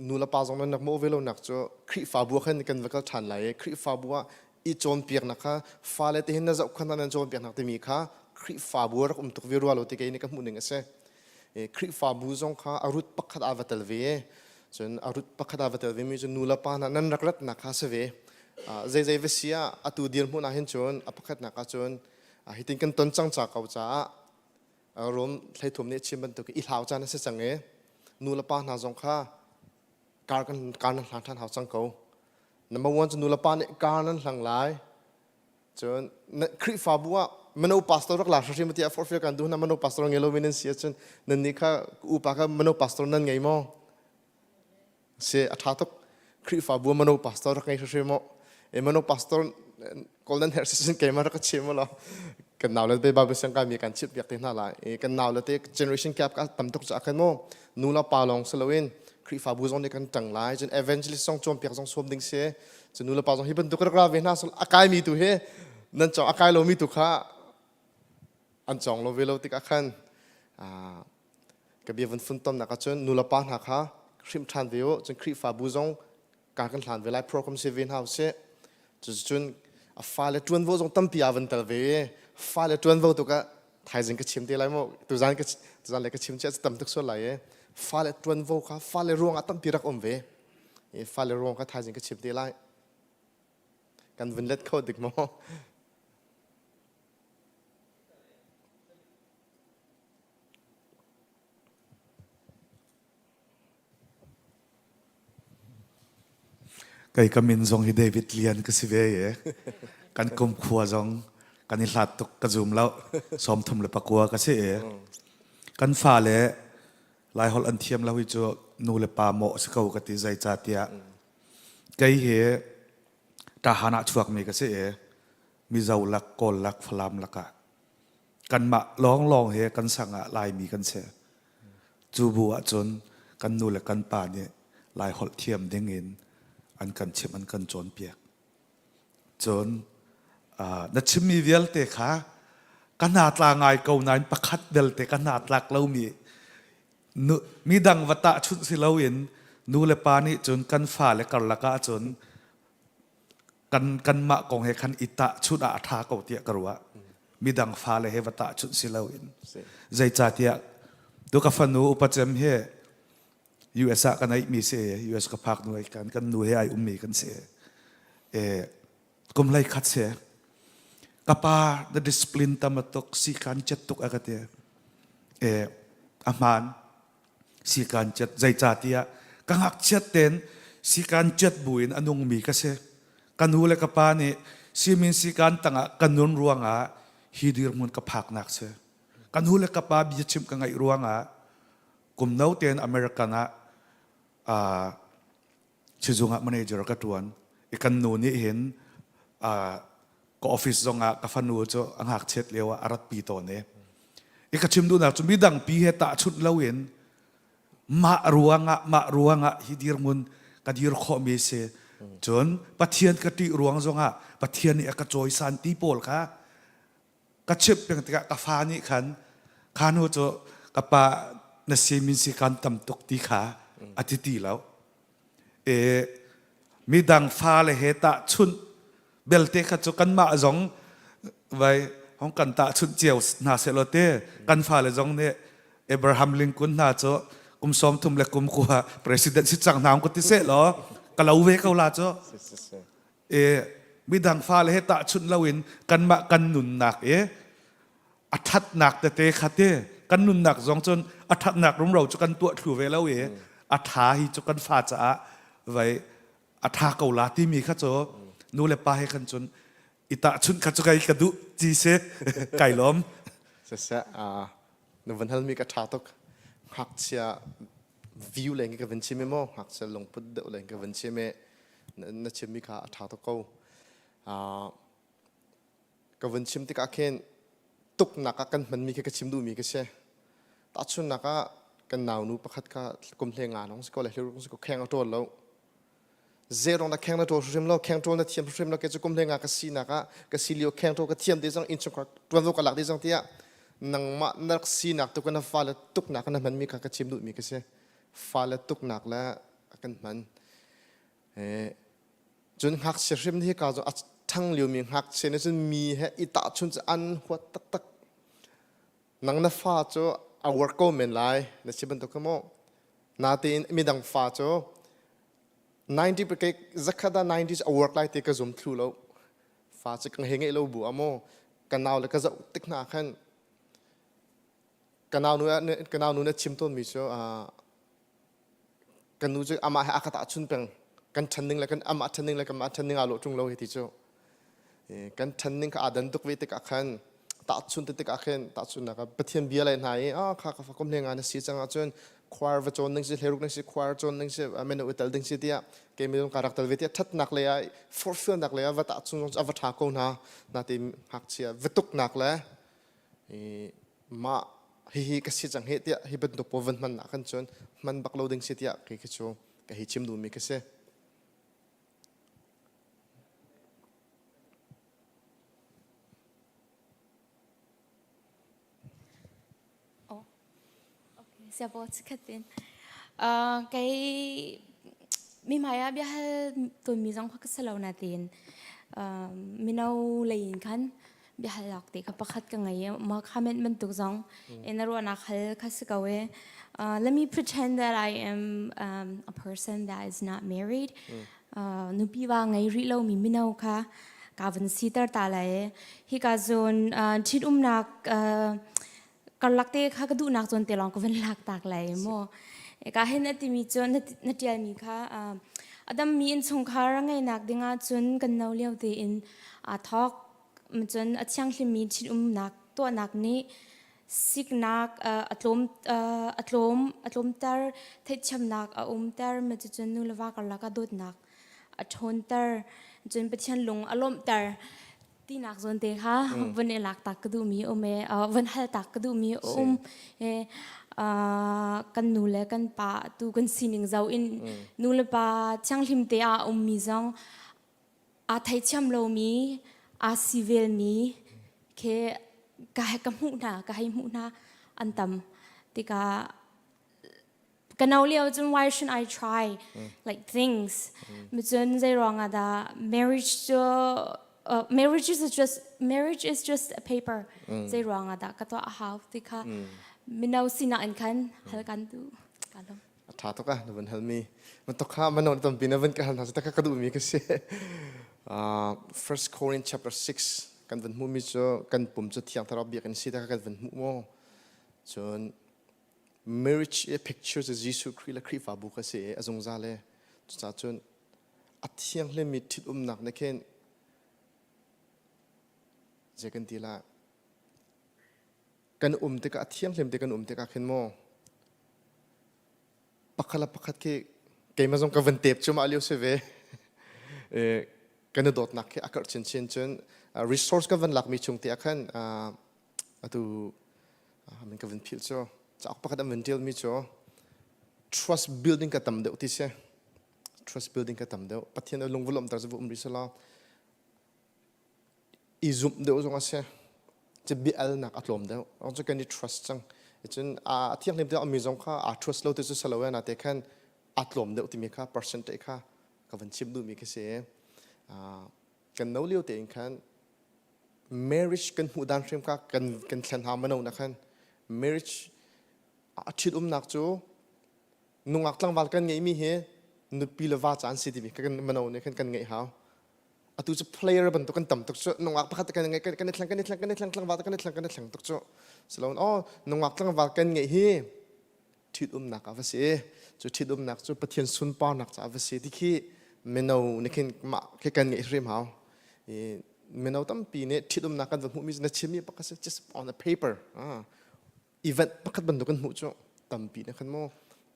nu le pa zong nan rak mawh ve lo nak cu Khrihfabu khan kan va kal ṭhan lai i Khrihfabu ah i cawnpiaknak kha fale te hin na zoh khan nan cawnpiaknak timi kha Khrihfabu rak um tuk ve rua lo ti kei nih ka hmuh ning a si. Khrihfabu zong kha a rut pakhat aa va tel ve cun a rut pakhat aa va tel ve mi cu nu le pa hna nan rak ratnak kha si ve. Zeizei va si ah atu dirhmun ah hin cun a pakhatnak ah cun hitin kan ton cang ca ko caah Rom 13 nih a chim bantuk i hlau caan a si cang i nu le pa hna zong kha kar kan kar nan hlang ṭhan hau cang ko. Number one cu nu le pa nih kar nan hlang lai. Cun Khrihfabu ah mino pastor rak la hrim tiah forhfial kan duh hna mino pastor ngei lomi nan si ahcun nannih kha upa kha mino pastor nan ngei maw? Si a ṭha tuk. Khrihfabu mano pastor rak ngei hrimhrim maw? E mano pastor kawl nan herh si keimah rak ka chim law kan nau le te Bible siang kai mi kan chimh piak te hna lai. E kan nau le te generation gap ka tam tuk caah khan mu nu la pa lawng si loin Khrihfabu zong nih kan ṭang lai. Cun evangelist zong cawnpiak zong sawm ding si. Cun nu le pa zong hi bantuk rak ra ve hna sul a kai mi tu hi nan cawng a kai lomi tu kha an cawng lo ve lo tikah khan ka bia vun funtomnak ahcun nulepa hna kha hrimh ṭhan ve u cun Khrihfabu zong kar kan hlan ve lai program si ve hna usih cucun a fale ṭuanvo zong tampi aa van tel ve i fale ṭuanvo tuk ah thaizing ka chim te lai mu tuzan ka tuzan le ka chim chia tam tuk sual lai i fale ṭuanvo kha fale ruang ah tampi rak um ve i fale ruang kha thaizing ka chim te lai kan vun let kho dik maw Kei ka min zong hi David Lian ka si ve i kan kumkhua zong kan i hlat tuk ka zum lo. 34 ka si i kan fale Laiholh an thiam lo hi cu nu le pa mawh si ko ka ti zeicahtiah kei hi ṭahan ah chuakmi ka si i Mizo lak, Kawl lak, Falam lakah kanmah lawnglawng he kan sang ah Laimi kan si. Cu bu ahcun kan nu le kan pa nih Laiholh thiam ding in an kan chimh an kan cawnpiak. Cun uh, na chimmi vialte kha ka hna tla ngai ko nain pakhat belte ka hna tlak lomi nu, midang va tahchunh si loin nu le pa nih cun kan fale karlak ahcun kan kanmah kong he khan i tahchunh ah a ṭha ko tiah ka ruah. Midang fale he va tahchunh si loin. Zeicahtiah tu ka fanu upa cem hi US ah kan mi si US ka phak nu kan kan nu he ai ummi kan si. E kum hlei khat si. Ka pa the discipline tam tuk si kan chet tuk a ka ti. E a hmaan sikaan chiat zeicahtiah ka ngakchiat tein sikaan chiat buin a nungmi ka si ka nu le ka pa nih simin sikaan tangah ka nun ruangah hi dirhmun ka phaknak si ka nu le ka pa bia chimh ka ngaih ruangah kum no tein American ah uh, sizung ah manager ka tuan i kan nu nih hin uh, Ka office zong ah ka fanu cu a ngakchiat lio ah a ratpi tawn i i ka chim duhnak cu midang pi he tahchunh loin mah ruangah mah ruangah hi dirhmun ka dir khawhmi si. Cun Pathian ka ṭih ruang zongah Pathian nih a ka cawisan ti pawl kha ka chimh peng tikah ka fa nih khan kha hnu cu ka pa na si min si kan tam tuk ti kha a ti ti lo. E midang fale he tahchunh belte kha cu kanmah zong vai hong kan tahchunh cio hna sehlaw te kan fale zong nih Abraham Lincoln hna cu kum 30 le kum kua president si cang hna ko ti sehlaw ka lo ve ko la cu. E midang fale he tahchunh loin kanmah kan nunnak i a ṭhatnak tete kha te kan nunnak zong cun a ṭhatnak rumro cu kan tuah thlu ve lo i a ṭha hi cu kan fa caah vai a ṭha ko la timi kha cu nu le pa he khan cun i tahchunh kha cu kai ka duh ci si kai lawm. Siseh na van halmi ka ṭha tuk. Ngakchia view leng ka van chim i maw ngakchia lungput deuh leng ka van chim i na chimmi kha a ṭha tuk ko. Ka vun chim tikah khin tuknak ah kan hmanmi khi ka chim duhmi ka si. Tahchunhnak ah kan naunu pakhat kha kum hle nga lawng si ko le hliruk si ko kheng a ṭawl lo. Zeirong na kheng na ṭawl hrim lo, kheng ṭawl na thiam hrim lo, kei cu kum hle nga ka sinak ah ka si lio kheng ṭawl ka thiam te zong innchungkhar ṭuanvo ka lak te zong tiah nangmah na rak sinak tu na fale tuknak na hmanmi kha ka chim duhmi ka si. Fale tuknak le kan hman. Cun ngakchia hrim hi ka cu a ṭhang liomi ngakchia nih cun mi he i tahchunh cu an huat taktak. Nang na fa cu a work ko men lai na si bantuk kha mu. Natein midang fa cu 90 ke zakhat ah 90 cu a work lai ti ka zum thlu lo. Fa cu kan he ngeih lo bu ah mu ka nau le ka zoh tik hna khan ka nau nu ka nau nu na chim tawnmi cu kan nu cu amah he a ka tahchun peng kan ṭhan ning le kan amah ṭhan ning le kanmah ṭhan ning aa lawh ṭung lo hi ti cu kan ṭhan ning kha aa dan tuk ve tikah khan tahchun te tikah khin tahchunnak ah Pathian bia le hna i ah kha ka fa kum hlenga na si cang ahcun choir va cawn ding si hleruk ding si choir cawn ding si meno i tel ding si tiah kei mi ka rak tel ve tiah ṭhatnak lei ah forhfialnak lei ah va tahchun zong cu a va ṭha ko hna natin ngakchia va tuknak le mah hihi ka si cang hih tiah hi bantuk pawl van hman ah khan cun hman bak lo ding si tiah kei khi cu ka hi chim duhmi ka si. Oh, okay. Siapa khatin. Kei mi hmai ah biahal tawnmi zong kha ka si lo natein mino lei in khan biahal lak te kha pakhat ka ngei i mah comment bantuk zong in a ruahnak hal kha si ko i let me pretend that I am um, a person that is not married nupi va ngei rih lomi mino kha ka van siter ta lai hika zawn ṭhitumnak karlak te kha ka duhnak zawn te lawng ka van lak tak lai mu ka hin a timi cu na ṭialmi kha a dammi innchungkhar a ngeihnak dingah cun kan no lio tein aa thawk cun a thianghlimmi ṭhitumnak tuahnak nih siknak a tlawm a tlawm a tlawmter theihthiamnak a umter ma cucun nu le va karlak ah dawtnak a ṭhawnter cun Pathian lung a lawmhter tinak zawn te kha vun i lak tak ka duhmi um e vun hal tak ka duhmi um e kan nu le kan pa tu kan sining zo in nu le pa thianghlim te ah ummi zong aa theithiam lomi aa si velmi khi ka ka hmuh hna ka hei hmuh hna an tam tikah ka no lio cun why should I try like things cun zei ruangah dah marriage cu uh, marriage is just marriage is just a paper zei ruangah dah ka tuah a hau ti kha mino sinak in khan hal kan tu ka lawm A ṭha tuk ah na van halmi. Bantuk kha mano tampi na van ka hal hna cu ka duhmi ka si. Uh, First Corinthians chapter 6 kan van hmuhmi cu kan pum cu thiang thlarau biakinn si ta kan van hmuh maw? Cun marriage i picture cu Jesuh Khrih le Khrihfabu kha si i a zungzal e. Cucaah cun a thianghlimmi ṭhitumnak nih khin zei kan ti la kan um tikah a thianghlim te kan um tikah khin maw pakhat le pakhat khi keimah zong ka van tep cu mah lio si ve kan i dawtnak khi a karh chinchin cun. Resource kan van lakmi chung te ah khan atu min ka van philh cu cauk pakhat an van ṭialmi cu trust building ka tam deuh ti si. Trust building ka tam deuh. Pathian a lung va lawmhter cu va um rih selaw i zumh deuh zong a si. Cu bia alnak a tlawm deuh. Cu kan i trust cang. Cun a thianghlim te mi zong kha aa trust lo ti cu si lo e na te khan a tlawm deuh timi kha percentage kha ka van chim duhmi khi si. Kan no lio tein khan marriage kan hmuh dan hrim kha kan kan thlen ha mano na khan marriage a ṭhit umnak cu nungak tlangval kan ngeihmi hi nupi le va ca an si timi kan mano nih khan kan ngeih hau. Atu cu player bantuk kan tam tuk cu nungak pakhat kan ngeih kan i thleng kan i thleng kan i thleng tlangval kan i thleng kan i thleng tuk cu siloin oh nungak tlangval kan ngeih hi ṭhitumnak a va si cu ṭhitumnak cu Pathian sunparnak caah va si ti khi mino nih khin mah khi kan ngeih hrim hau i mino tampi nih ṭhitumnak kan va hmuhmi na chimmi pakhat si just on a paper ah event pakhat bantuk kan hmuh cu tampi na khan maw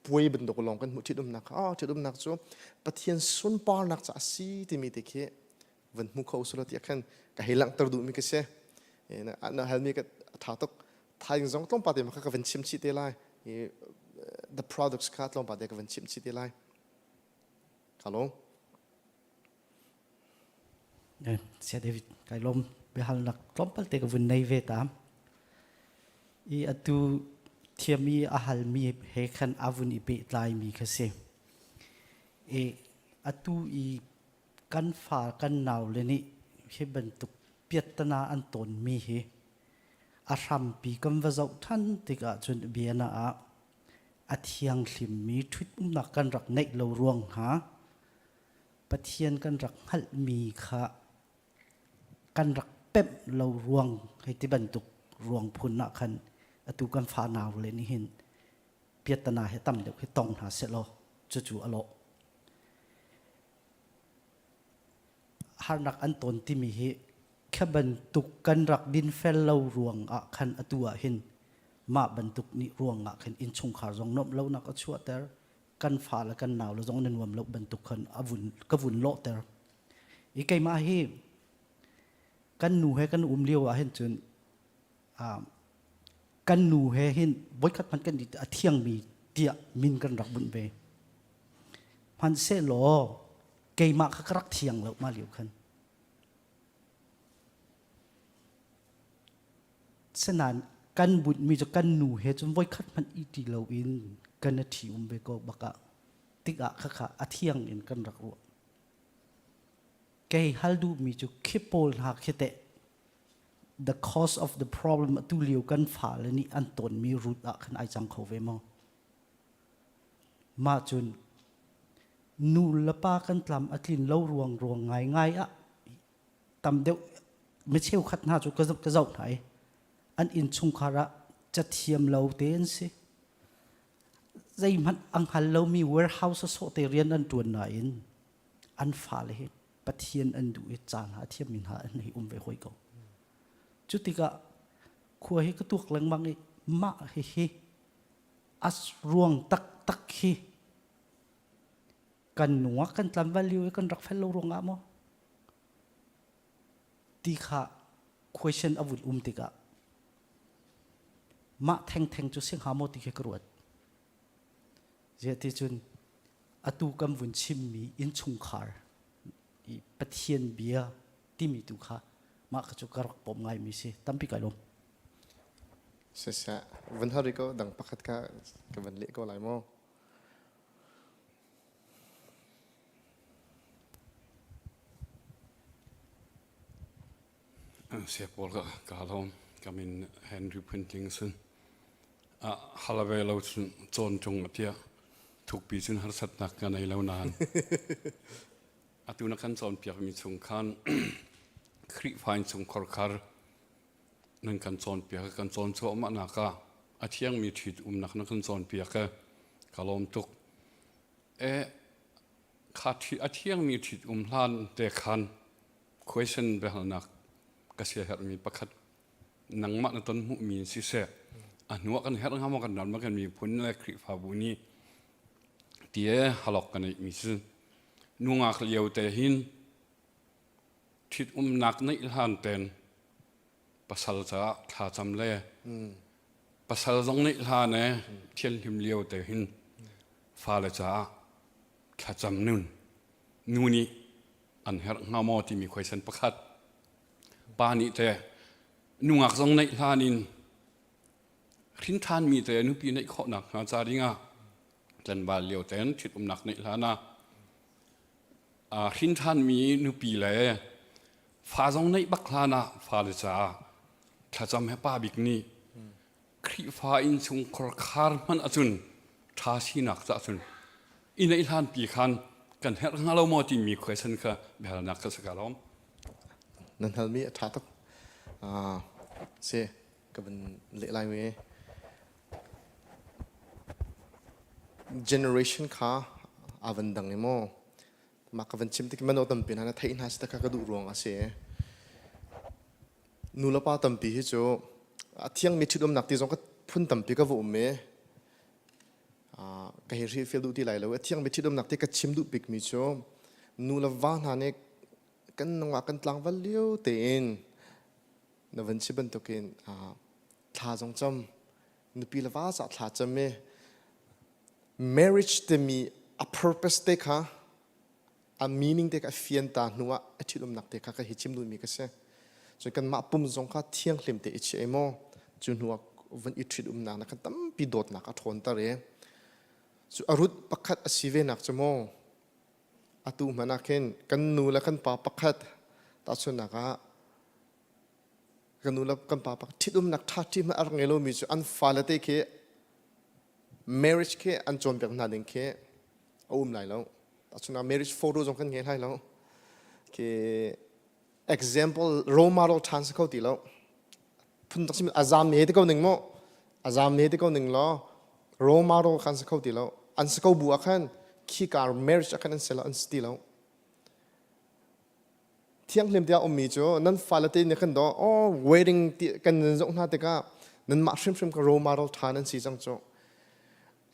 puai bantuk lawng kan hmuh ṭhitumnak kha oh ṭhitumnak cu Pathian sunparnak caah a si timi te khi van hmu kho sulaw tiah khan ka hei langhter duhmi ka si na halmi ka tha tuk thaing zong tlawmpal te kha ka van chim chih te lai the products kha tlawmpal te ka van chim chih te lai Hello Sia David kai lom biahalnak tlawmpal te ka vun nei ve ta i atu thiami a halmi he khan a vun i pehtlai mi kha si i atu i kan fa kan nau le nih hi bantuk piattana an tawnmi hi a hrampi kan va zoh ṭhan tikah cun biana ah a thianghlimmi ṭhutumnak kan rak neih lo ruang hna Pathian kan rak hngalhmi kha kan rak pemh lo ruang hei ti bantuk ruang phun ah khan atu kan fa nau le nih hin piattana he tam deuh hi tong hna sehlaw cucu a lawh. Harnak an ton timi hi kha bantuk kan rak dinfel lo ruang ah khan atu ah hin mah bantuk nih ruang ah khan innchungkhar zong nuamh lonak a chuahter kan fa le kan nau le zong na nuam lo bantuk khan a vun ka vun lawhter i keimah hi kan nu he kan um lio ah hin cun kan nu he hin voikhat hmanh kan a thiangmi tiah min kan rak bunh ve hmanhsehlaw keimah kha ka rak thiang lo ma lio khan senan kan bunhmi cu kan nu he cun voikhat hmanh i ti loin kan a ṭhi um ve ko bakah tikah khakha a thiang in kan rak ruah kei hal duhmi cu khi pawl hna khi teh the cause of the problem atu lio kan fale nih an tawnmi root ah khan ai cang kho ve maw mah cun nu le pa kan tlam a tlin lo ruang ruang ngai ngai ah tam deuh mi cheukhat hna cu ka zoh hna i an innchungkhar ah cathiam lo te an si zeihmanh ang hngal lomi warehouse a sawh te rian an ṭuan nain an fale hi Pathian an duh i caan ha thiammi hna an hei um ve hoi ko. Cu tikah khua hi ka tuak lengmang i mah hihi as ruang taktak hi kan nungak kan tlamval lio i kan rak fel lo ruangah maw ti kha question a vun um tikah mah thengtheng cu si hnga maw ti khi ka ruat. Ziah ti cun atu kan vun chimmi innchungkhar i Pathian bia timi tu kha mah kha cu ka rak pom ngaimi si tampi kai lawm. Siseh, vun har ko dang pakhat kha ka van leh ko lai maw? Sia pawl ka ka lawm ka min Henry Phuntling sun a halave lo cun cawn ṭung a tiah thukpi cun harsatnak ka nei lo nain atu na kan cawnpiakmi chung khan Khrihfa in chungkhar khar nan kan cawnpiak kan cawn cuahmah nak ah a thiangmi ṭhit umnak na kan cawnpiak ka lawm tuk e kha a thiangmi ṭhit um hlan te khan question biahalnak ka siaherhmi pakhat nangmah na ton hmuhmi in siseh a hnuah kan herh hnga maw kan ram kan miphun le Khrihfabu nih tie halok kan neihmi cu nungak lio te hin. Ṭhitumnak neih hlan ten pasal caah thlacam le pasal zong neih hlan e thianhlim lio te hin fale caah thlacam nun nu nih an herh hnga maw timi question pakhat pa nih te nungak zong neih hlan in hrinṭhanmi te nupi neih khawhnak hnga ca dingah tlanval lio ten ṭhitumnak neih hlan ah hrinṭhanmi nupi le fa zong neih bak hlan ah fale caah thlacam he pa bik nih Khrihfa innchungkhar khar hmanh ahcun ṭha sinak caah cun i neih hlanpi khan kan herh hnga lo maw timi question kha biahalnak ka si ka lawm. Nan halmi a ṭha tuk. Si ka van leh lai mi. Generation kha aa van dang i maw mah ka van chim tik mano tampi hna na theih hna si kha ka duh ruang a si. Nu le pa tampi hi cu a thiangmi ṭhitumnak ti zong ka phun tampi ka va um i ka hei hrilhfial duh ti lai lo. A thiangmi ṭhitumnak ti ka chim duh bikmi cu nu le va hna nih kan nungak kan tlangval lio tein na van si bantukin thla zong cam nupi le va cah thla cam i marriage timi a purpose te kha a meaning te kha a fian ta hnu ah a ṭhitumnak te kha ka hi chim duhmi ka si cun kanmah pum zong kha thianghlim te i chiah i maw cu hnu ah van i ṭhitumnak na kan tampi dawtnak a ṭhawnter i cu a rut pakhat a si ve nak cu maw atu hmanh ah khin kan nu le kan pa pakhat tahchunhnak ah kan nu le kan pa pakhat ṭhitumnak ṭha ṭi hmanh a rak ngei lomi cu an fale te khi marriage khi an cawnpiak hna ding khi a um lai lo. Tahchunhnak marriage photo zong kan ngei lai lo. Khi example role model ṭhan si kho ti lo. Phun tak sim a zam ne te ko ning mu. A zam ne te ko ning law role model khan si kho ti lo. An si ko bu ah khan khi kar marriage ah khan an si lo an si ti lo. Thianghlim tiah ummi cu nan fale te nih khan daw oh wedding ti kan nan zoh hna tikah nanmah hrimhrim ka role model ṭha nan si cang cu.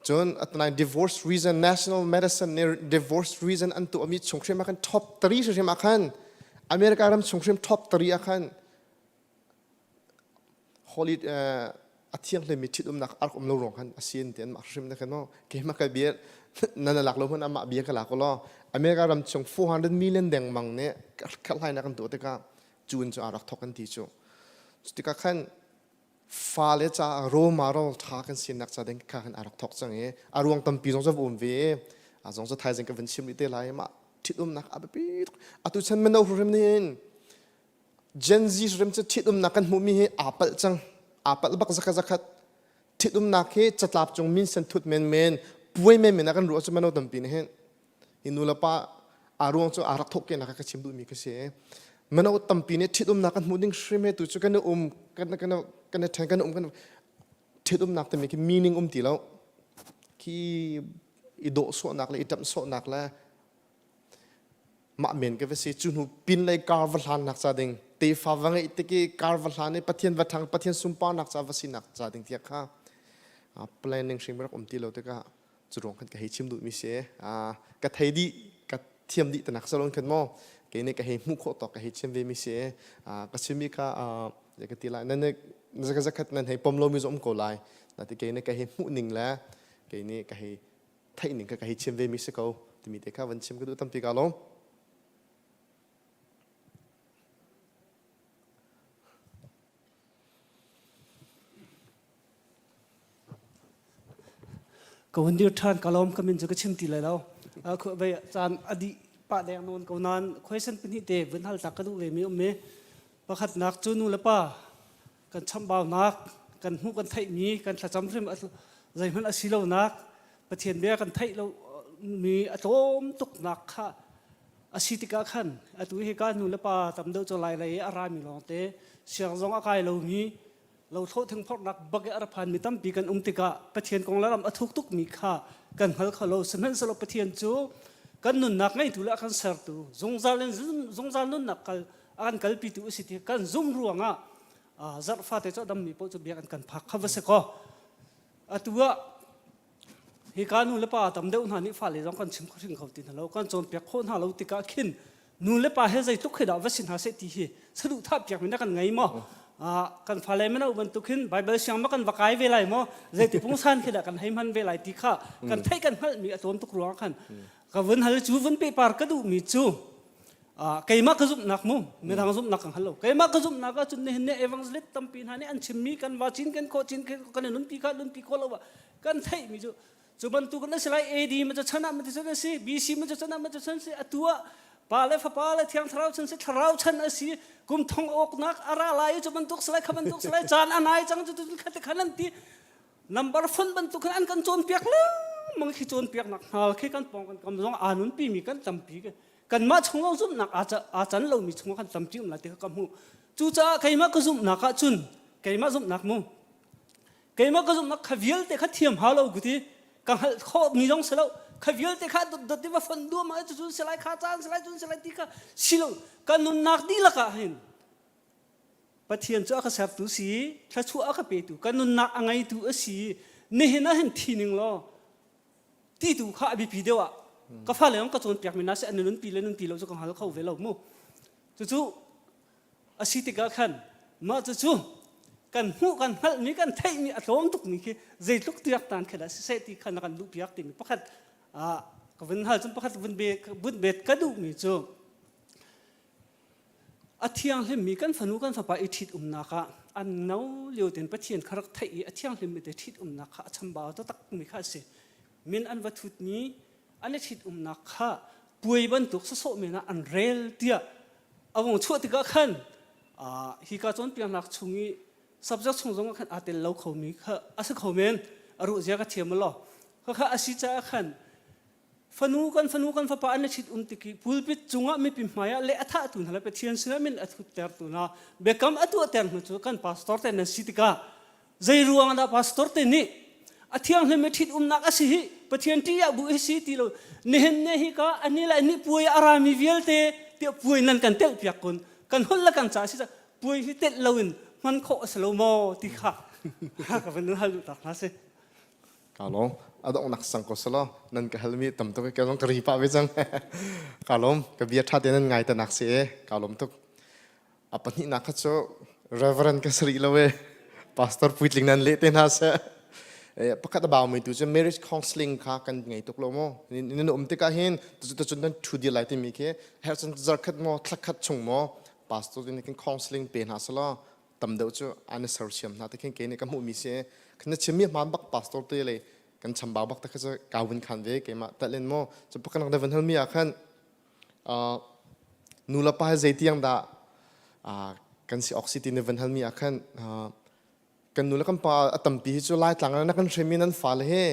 Cun atanai divorce reason national medicine nih divorce reason an tuahmi chung hrim ah khan top 3 hrim ah khan America ram chung hrim top 3 ah khan holy a thianghlimmi ṭhitumnak a rak um lo ruang khan a si ti anmah hrim na khan maw keimah ka bia nan lak lo hmanh amah bia ka lak law America ram chung 400 million dengmang nih kherhlainak kan tuah tikah cu in cu aa rak thok an ti cu tikah khan fale ca roma rol ṭha kan sinak ca ding kha khan aa rak thok cang i a ruang tampi zong cu va um ve a zong cu thaizing ka van chim rih te lai mah ṭhitumnak a biapi tuk atu chan mino hrim nih Gen Z hrim cu ṭhitumnak kan hmuhmi hi aa palh cang. Aa palh bak zakhat zakhat. Ṭhitumnak hi catlap cung minsen thut menmen, puai menmen ah kan ruah cu mano tampi nih hin. Hi nu le pa aa ruang cu aa rak thawk ke nak ka chim duhmi ka si. Mano tampi nih ṭhitumnak kan hmuh ding hrim he tu cu kan i um kan kan kan i ṭhen kan um kan ṭhitumnak timi khi meaning um ti lo. Khi i dawh sawhnak le i ṭamh sawhnak le Mah men ka va si cu hnu pinlei kar va hlannak ca ding tefa va ngeih tik i kar va hlan i Pathian va thang Pathian sunparnak ca va sinak ca ding tiah kha planning hrim rak um ti lo tikah cu ruang khan ka hei chim duhmi si ka thei dih ka thiam dih tanak salon khan maw kei nih ka hei hmuh khawh tawk ka hei chim ve mi si ka chimmi kha ka ti lai nan zakhat nan hei pom lomi zong um ko lai na ti kei nih ka hei hmuh ning le kei nih ka hei theih ning kha ka hei chim ve mi si ko timi te kha van chim ka duh tampi ka lawm. Ka hun dir ṭhan ka lawm ka min cu ka chim ti lai lo. Vei caan a dih pah deng nawn ko nain question pahnih te vun hal tak ka duh ve mi um mi pakhatnak cu nu le pa kan chamhbaunak kan hmuh kan theihmi kan thlacam hrim zeihmanh a si lonak Pathian bia kan theih lo mi a tlawm tuknak kha a si tikah khan atu hi ka nu le pa tam deuh cu lai lei a rami lawngte siang zong a kai lomi lo thlawh thingphorhnak bak i a ra phanmi tampi kan um tikah Pathian kong le ram a thuk tukmi kha kan hngal kho lo sihmanhsehlaw Pathian cu kan nunnak ngeitu le a kan sertu zungzal in zungzal nunnak kal a kan kalpitu a si ti kan zumh ruangah zarh fate cu a dammi paoh cu biakinn kan phak kha va si kaw atu ah hika nu le pa tam deuh hna nih fale zong kan chim kho hring kho ti hna lo kan cawnpiak khawh hna lo tikah khin. Nu le pa he zeitluk khi dah va si hna seh ti hi saduhthah piak mi na kan ngei maw? Kan fale mino bantuk hin Bible siang ma kan va kai ve lai maw? Zeiti pungsan khi dah kan hei hman ve lai ti kha kan theih kan hngalh mi a tlawm tuk ruang khan ka vun hal cu vun pehpar ka duh mi cu keimah ka zumhnak mu midang zumhnak ka hngal lo keimah ka zumhnak ahcun nihin ni evangelist tampi hna nih an chimmi kan va cin kan khawh cin kan i nunpi kha nunpi khawh lo kan theihmi cu cu bantuk na si lai AD ma cu chan ah ma chan a si BC ma cu chan ah ma chan si atu ah pa le fapa le thiang thlarau chan si thlarau chan a si kum thong awknak a ra lai cu bantuk si lai kha bantuk si lai caan a nai cang cu tu kha te khan an ti number phone bantuk khan an kan cawnpiak lengmang khi cawnpiaknak hngal khi kan pawng kan kam zong aa nunpi mi kan tampi kanmah chung zong zumhnak aa can lomi chung kan tampi um lai ti kha ka hmuh cucaah keimah ka zumhnak ah cun keimah zumhnak mu keimah ka zumhnak kha vialte kha thiam hau lo kuti ka hngalh khawh mi zong si lo kha vialte kha dot dot va fon duam ah cun si lai kha caan si lai cun si lai ti kha si lo ka nunnak dihlak ah hin Pathian cu a ka sertu si, thluachuah a ka petu, ka nunnak a ngeitu a si. Nihin ah hin thi ning law ti tu kha a biapi deuh ah ka fale zong ka cawnpiak mi hna si an nunpi le nunpi lo cu ka hngal kho ve lo mu. Cucu a si tikah khan mah cucu kan hmuh kan hngalhmi kan theihmi a tlawm tukmi khi zeitluk tiak tan khi dah siseh ti kha na kan duhpiak timi pakhat ka vun hal cun pakhat vun be vun bet ka duhmi cu A thianghlimmi kan fanu kan fapa i ṭhitumnak ah an no lio tein Pathian kha rak theih i a thianghlimmi te ṭhitumnak kha a chambau taktakmi kha a si. Min an va thutmi an i ṭhitumnak kha puai bantuk sawsawh men ah an rel tiah a vung chuah tikah khan hika cawnpiaknak chung i subject chung zong ah khan aa tel lo khomi kha a si kho men a ruh zia ka thiam law khakha a si caah khan Fanu kan fanu kan fapa an i ṭhit um tik i pulpit cungah mipi hmaiah le a thahtu hna le Pathian sinah min a thuttertu hna biakam a tuahter hna cu kan pastor te nan si tikah zei ruang dah pastor te nih a thianghlim i ṭhit umnak a si hi Pathian ṭih ah bu hi si ti lo nihin ne hi ka ani le ni puai a rami vialte tiah puai nan kan telh piak kun kan holh le kan ca si puai hi telh loin hman khawh a si lo maw ti kha ka van hal duh tak hna si Ka lawm. A donghnak sang ko selaw nan ka halmi tam tuk ka zong ka ri pah ve cang. Ka lawm. Ka bia ṭha tein nan ngai tanak si e. Ka lawm tuk. A pahnihnak kha cu Reverend ka si rih lo e. Pastor puitling nan leh te hna seh. Pakhat a baumi tu cu marriage counseling kha kan ngei tuk lo maw? Nan um tikah hin tucun nan ṭhu dir lai timi khi hercun zarkhat maw thlakhat chung maw pastor nih kan counseling pe hna selaw tam deuh cu an i sersiam hna te khin kei nih ka hmuhmi si na chimmi hmaan bak pastor te le kan chambau bak te kha cu ka vun khan ve keimah talin maw cu pakhat na van halmi ah khan nu le pa zei tiang dah kan si awk si ti na van halmi ah khan kan nu le kan pa a tampi hi cu laitlang na kan hremi nan fale he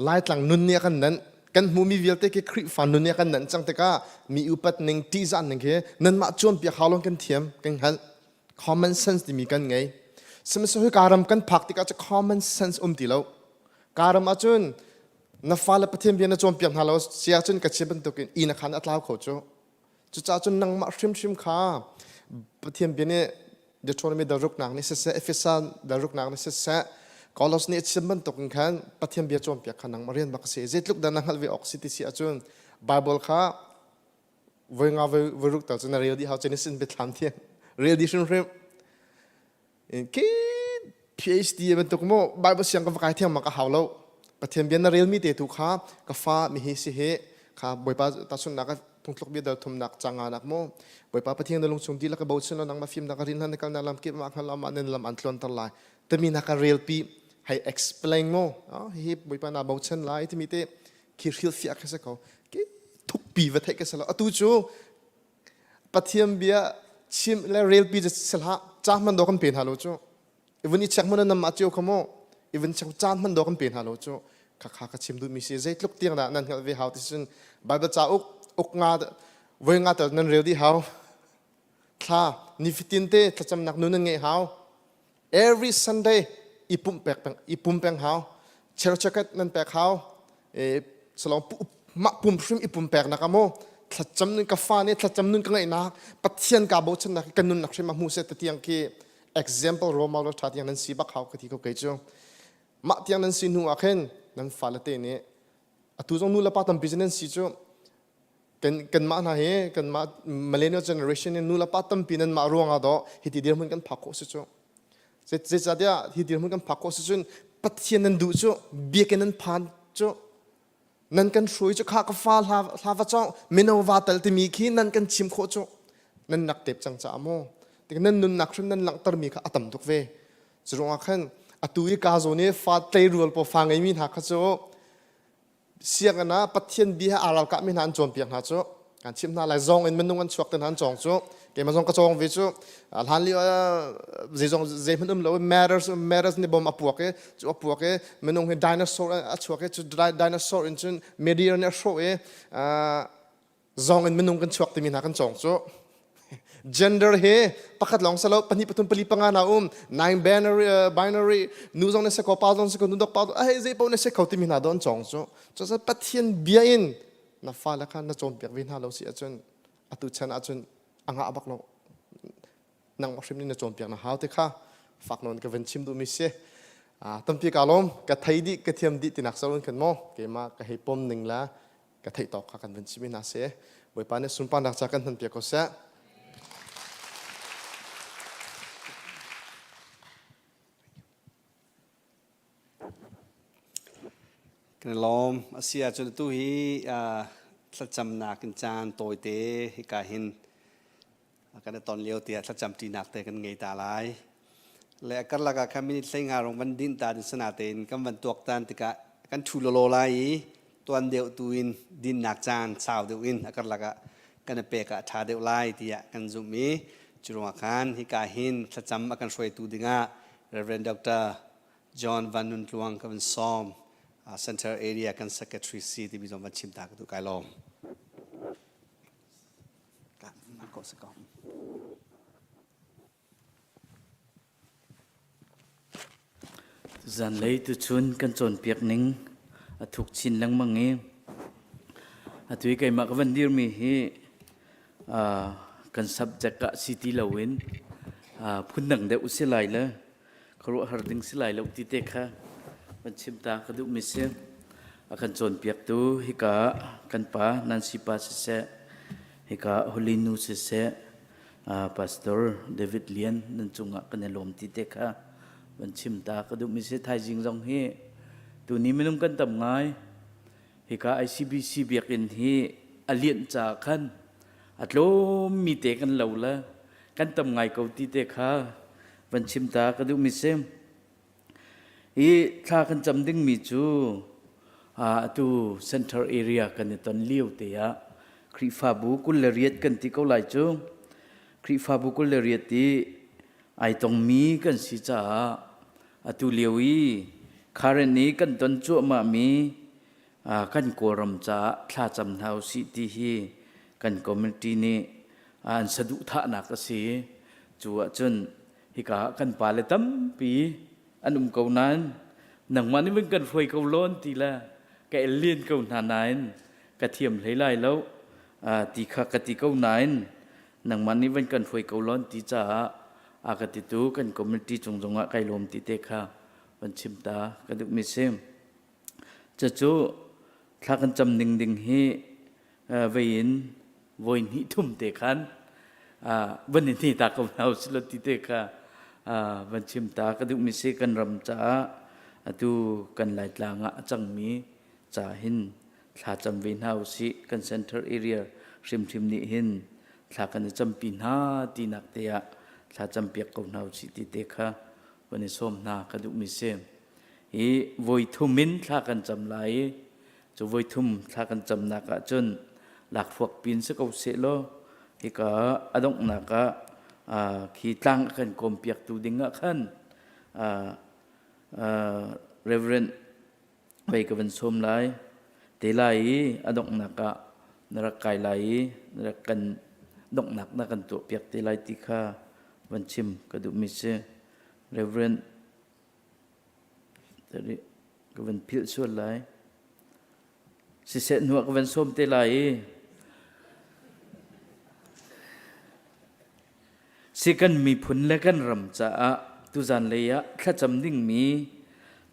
laitlang nun nih a kan nan kan hmumi vialte khi Khrihfa nun nih a kan nan cang tikah mi upat ning ṭihzah ning khi nanmah cawnpiak hau lawng kan thiam kan hngalh common sense timi kan ngei sihmanhsehlaw hi ram kan phak tikah cu common sense um ti lo ka ram ahcun na fale Pathian bia na cawnpiak hna lo si ahcun ka chim bantukin inn a khan a tlau kho cu cucaah cun nangmah hrimhrim kha Pathian bia nih Deuteronomy dalruknak nih siseh Efesan dalruknak nih siseh Kolos nih a chim bantukin khan Pathian bia cawnpiak kha nangmah rian bak a si zeitluk dah na hngalh ve awk si ti si ahcun Bible kha voi nga voi voi ruk tal cu na rel dih hau Genesis biathlam thiang rel dih hrimhrim ke PhD bantuk mo Bible siang ka va kai thiang ma ka hau lo Pathian bia na rel mi te tu kha ka fa mi hi si he kha Bawipa tahchunhnak ka phungthluk bia dal thumnak canga nak mo Bawipa Pathian na lungchung dihlak ka bochan lo nangmah fimnak ka rin hlan na kalnak lam kip ma hngal ma nan lam an tluanter lai tami na ka rel pi hei explain mo hi Bawipa na bochan lai timi te khi hrilhfiah khi si ko ke thukpi va theih ka si lo atu cu Pathian bia chim le relpi cu si hlah ca hman do kan pe hna lo cu even i check hman nam ma cio kha mu even check caan hman do kan pe hna lo cu kha kha ka chim duh mi si zeitluk tiang dah nan hngalh ve hau ti cun Bible ca uk uk nga voi nga tel nan rel dih hau thla nifatin te thlacamnak nun nan ngeih hau Every Sunday i pumh pek peng i pum peng hau. Cherchaket nan pek hau. E salong mah pum hrim i pum pek nak amo thlacam nun ka fa nih thlacam nun ka ngeihnak Pathian ka bochannak ka nunnak hrim a hmu se tiang khi example role model tha tiang nan si bak hau ka ti ko kei cu mah tiang nan si hnu ah khin nan fale te nih atu zong nu le pa tampi nan si cu. Kan kanmah hna hi kanmah millennial generation in nu le pa tampi nan mah ruangah dawh hiti dirhmun kan phak khawh si cu. Zeicahtiah hi dirhmun kan phak khawh si cun Pathian nan duh cu biakinn nan phan cu nan kan hruai cu kha ka fa hla hla va cawng mino va tal timi khi nan kan chim khawh cu nan nak tep cang caah maw tik nan nunnak hrim nan langhtermi kha a tam tuk ve cu ruangah khan atu i ka zawn i fa tleirual paw fa ngeimi hna kha cu sianginn ah Pathian bia aa ralkahmi hna an cawnpiak hna cu kan chimh hna lai zong in minung an chuak te hna an cawng cu keimah zong ka cawng ve cu hlan lio zeizong zeihmanh um lo matters matters ni bom a puak i cu a puak i minung hi dinosaur a chuak i cu dinosaur in cun meteor nih a hrawh i zong in minung kan chuak timi hna kan cawng cu gender hi pakhat lawng salo pahnih pathum pali panga na um nine binary uh, binary nu zong na se ko pa zong se ko nu dok pa ai zei po na se kho timi hna don cawng cu cu pathian bia in na fale kha na cawnpiak ve hna lo si ahcun atu chan ahcun a ngah bak lo nangmah hrim nih na cawnpiak na hau te kha fak nawn ka van chim duhmi si tampi ka lawm ka thei dih ka thiam dih tinak salon khan maw keimah ka hei pom ning la ka theih tawk kha kan van chim hna si Bawipa nih sunparnak ca kan hman piak ko seh Kan i lawm. A si ahcun atu hi thlacamnak in caan tawite hika hin kan i ton lio tiah thlacam ṭinak te kan ngei ta lai. Le a karlak ah khan minute 15 rong van dinh ta ding sana tein kan van tuaktan tikah kan ṭhu lawlaw lai i tuan deuh tu in dinnak caan sau deuh in a karlak ah kan i pek ah a ṭha deuh lai tiah kan zumh i cu ruangah khan hika hin thlacam a kan hruaitu dingah Reverend Dr. John Van Nun Tluang ka van sawm Center Area kan secretary si timi zong van chim ta ka duh kai lawm. Zanlei tuchun kan cawnpiak ning a thuk chin lengmang i atu i keimah ka van dirmi hi kan subject ah si ti loin phundang deuh si lai le khuaruahhar ding si lai lo ti te kha van chim ta ka duhmi si. A kan cawnpiaktu hika kan pa Nancy pa siseh, hika Holly nu siseh, Pastor David Lian nan cungah kan i lawm ti te kha van chim ta ka duhmi si. Thaizing zong hi tuni minung kan tam ngai. Hika ICBC biakinn hi a lianh caah khan a tlawmmi te kan lo le kan tam ngai ko ti te kha van chim ta ka duhmi si. Hi thla kan cam dingmi cu atu center area kan i ton lio te ah Khrihfabu 28 kan ti ko lai cu. Khrihfabu 28 i ai tongmi kan si caah atu lio i current i kan ton cuahmahmi kan Kawlram caah thlacam hna usih ti hi kan community nih an saduhthahnak a si. Cu ahcun hika ah kan pale tampi an um ko nain nangmah nih van kan hruai ko lawn ti le ka el len ko hna nain ka thiam hlei lai lo ti kha ka ti ko nain nangmah nih van kan hruai ko lawn ti caah a ka titu kan community cung zongah kai lawm ti te kha van chim ta ka duhmi si. Cucu thla kan cam ning ding hi vei in voi hnih thum te khan van i hne ta ko hna usih law ti te kha van chim ta ka duhmi si kan ram caah atu kan Laitlang ah a cangmi ca hin thla cam ve hna usih kan center area hrimhrim nih hin thla kan i campi hna tinak te ah thla campiak ko hna usih ti te kha van i sawm hna ka duhmi si. Hi voi thum in thla kan cam lai i cu voi thum thla kan camnak ah cun lakhruak pin si ko seh law hika a donghnak ah khi tlang a kan kawmpiaktu ding ah khan Reverend vei ka van sawm lai te lai i a donghnak ah na rak kai lai i na rak kan donghnak na kan tuahpiak te lai ti kha van chim ka duhmi si Reverend Ka van philh sual lai. Siseh hnuah ka van sawm te lai i si kan miphun le kan ram caah tuzan lei ah thlacam dingmi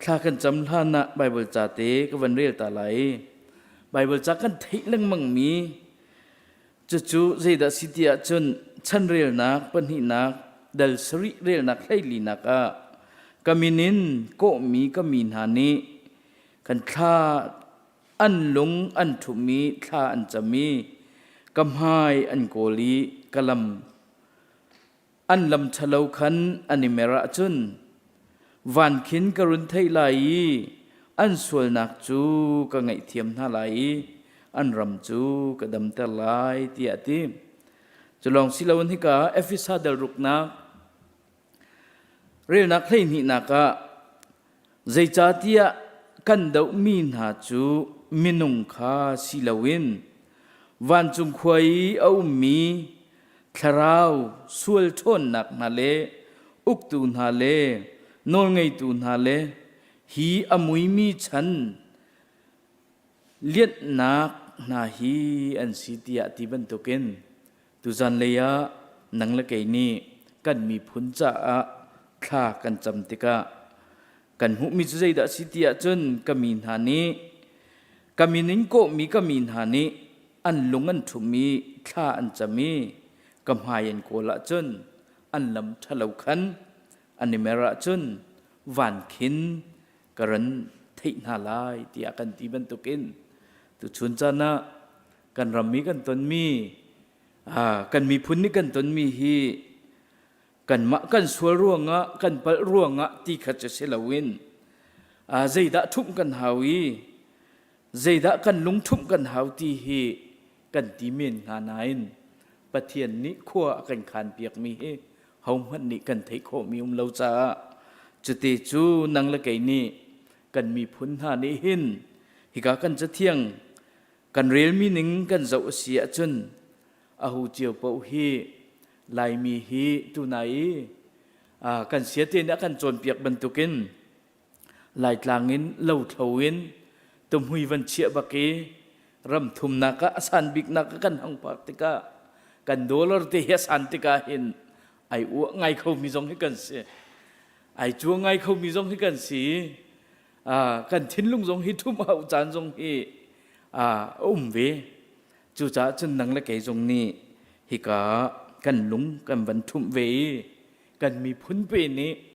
thla kan cam hlan ah Bible ca te ka van rel ta lai. Bible ca kan theih lengmang mi. Cucu zeidah si ti ahcun chanrelnak pahnihnak dal sarih relnak hleilinak ah ka min in kawhmi ka mi hna nih kan thla an lung an ṭhumh i thla an cam i ka hmai an kawl i ka lam an lam ṭhalo khan an i mer ahcun van khin ka run theih lai i an sualnak cu ka ngaihthiam hna lai i an ram cu ka damter lai tiah a ti. Cu lawng si loin hika Efesa dal ruknak relnak hleihnihnak ah zeicahtiah kan dohmi hna cu minung kha si loin vancung khua i a ummi thlarau sual ṭhawnnak hna le uktu hna le nawlngeitu hna le hi a muimi chan lianhnak hna hi an si tiah ti bantukin tuzan lei ah nang le kei nih kan miphun caah thla kan cam tikah kan hmuhmi cu zeidah a si ti ahcun ka mi hna nih ka min in kawhmi ka mi hna nih an lung an ṭhum i thla an cam i ka hmai an kawl ahcun an lam ṭhalo khan an i mer ahcun van khin ka ran theih hna lai tiah kan ti bantukin tuchun caan ah kan ram i kan tonmi kan miphun nih kan tonmi hi kanmah kan sual ruangah kan palh ruangah ti kha cu si loin zeidah ṭhumh kan hau i zeidah kan lung ṭhumh kan hau ti hi kan ti men hnga nain Pathian nih khua a kan khanpiakmi hi hohmanh nih kan theih khawhmi um lo caah cuti cu nang le kei nih kan miphun hna nih hin hika kan cathiang kan relmi ning kan zoh a si ahcun ahu cio paoh hi Laimi hi tunai i kan siate nih a kan cawnpiak bantukin Laitlang in lothlo in tuhmui van chiah bak i ram thumnak ah a san biknak ah kan hang pak tikah kan dollar te hi a san tikah hin ai uah ngai khomi zong hi kan si ai cuang ngai khomi zong hi kan si kan thinlung zong hi thum hau caan zong hi a um ve cucaah cun nang le kei zong nih hika kan lung kan van thumh ve i kan miphun pe nih.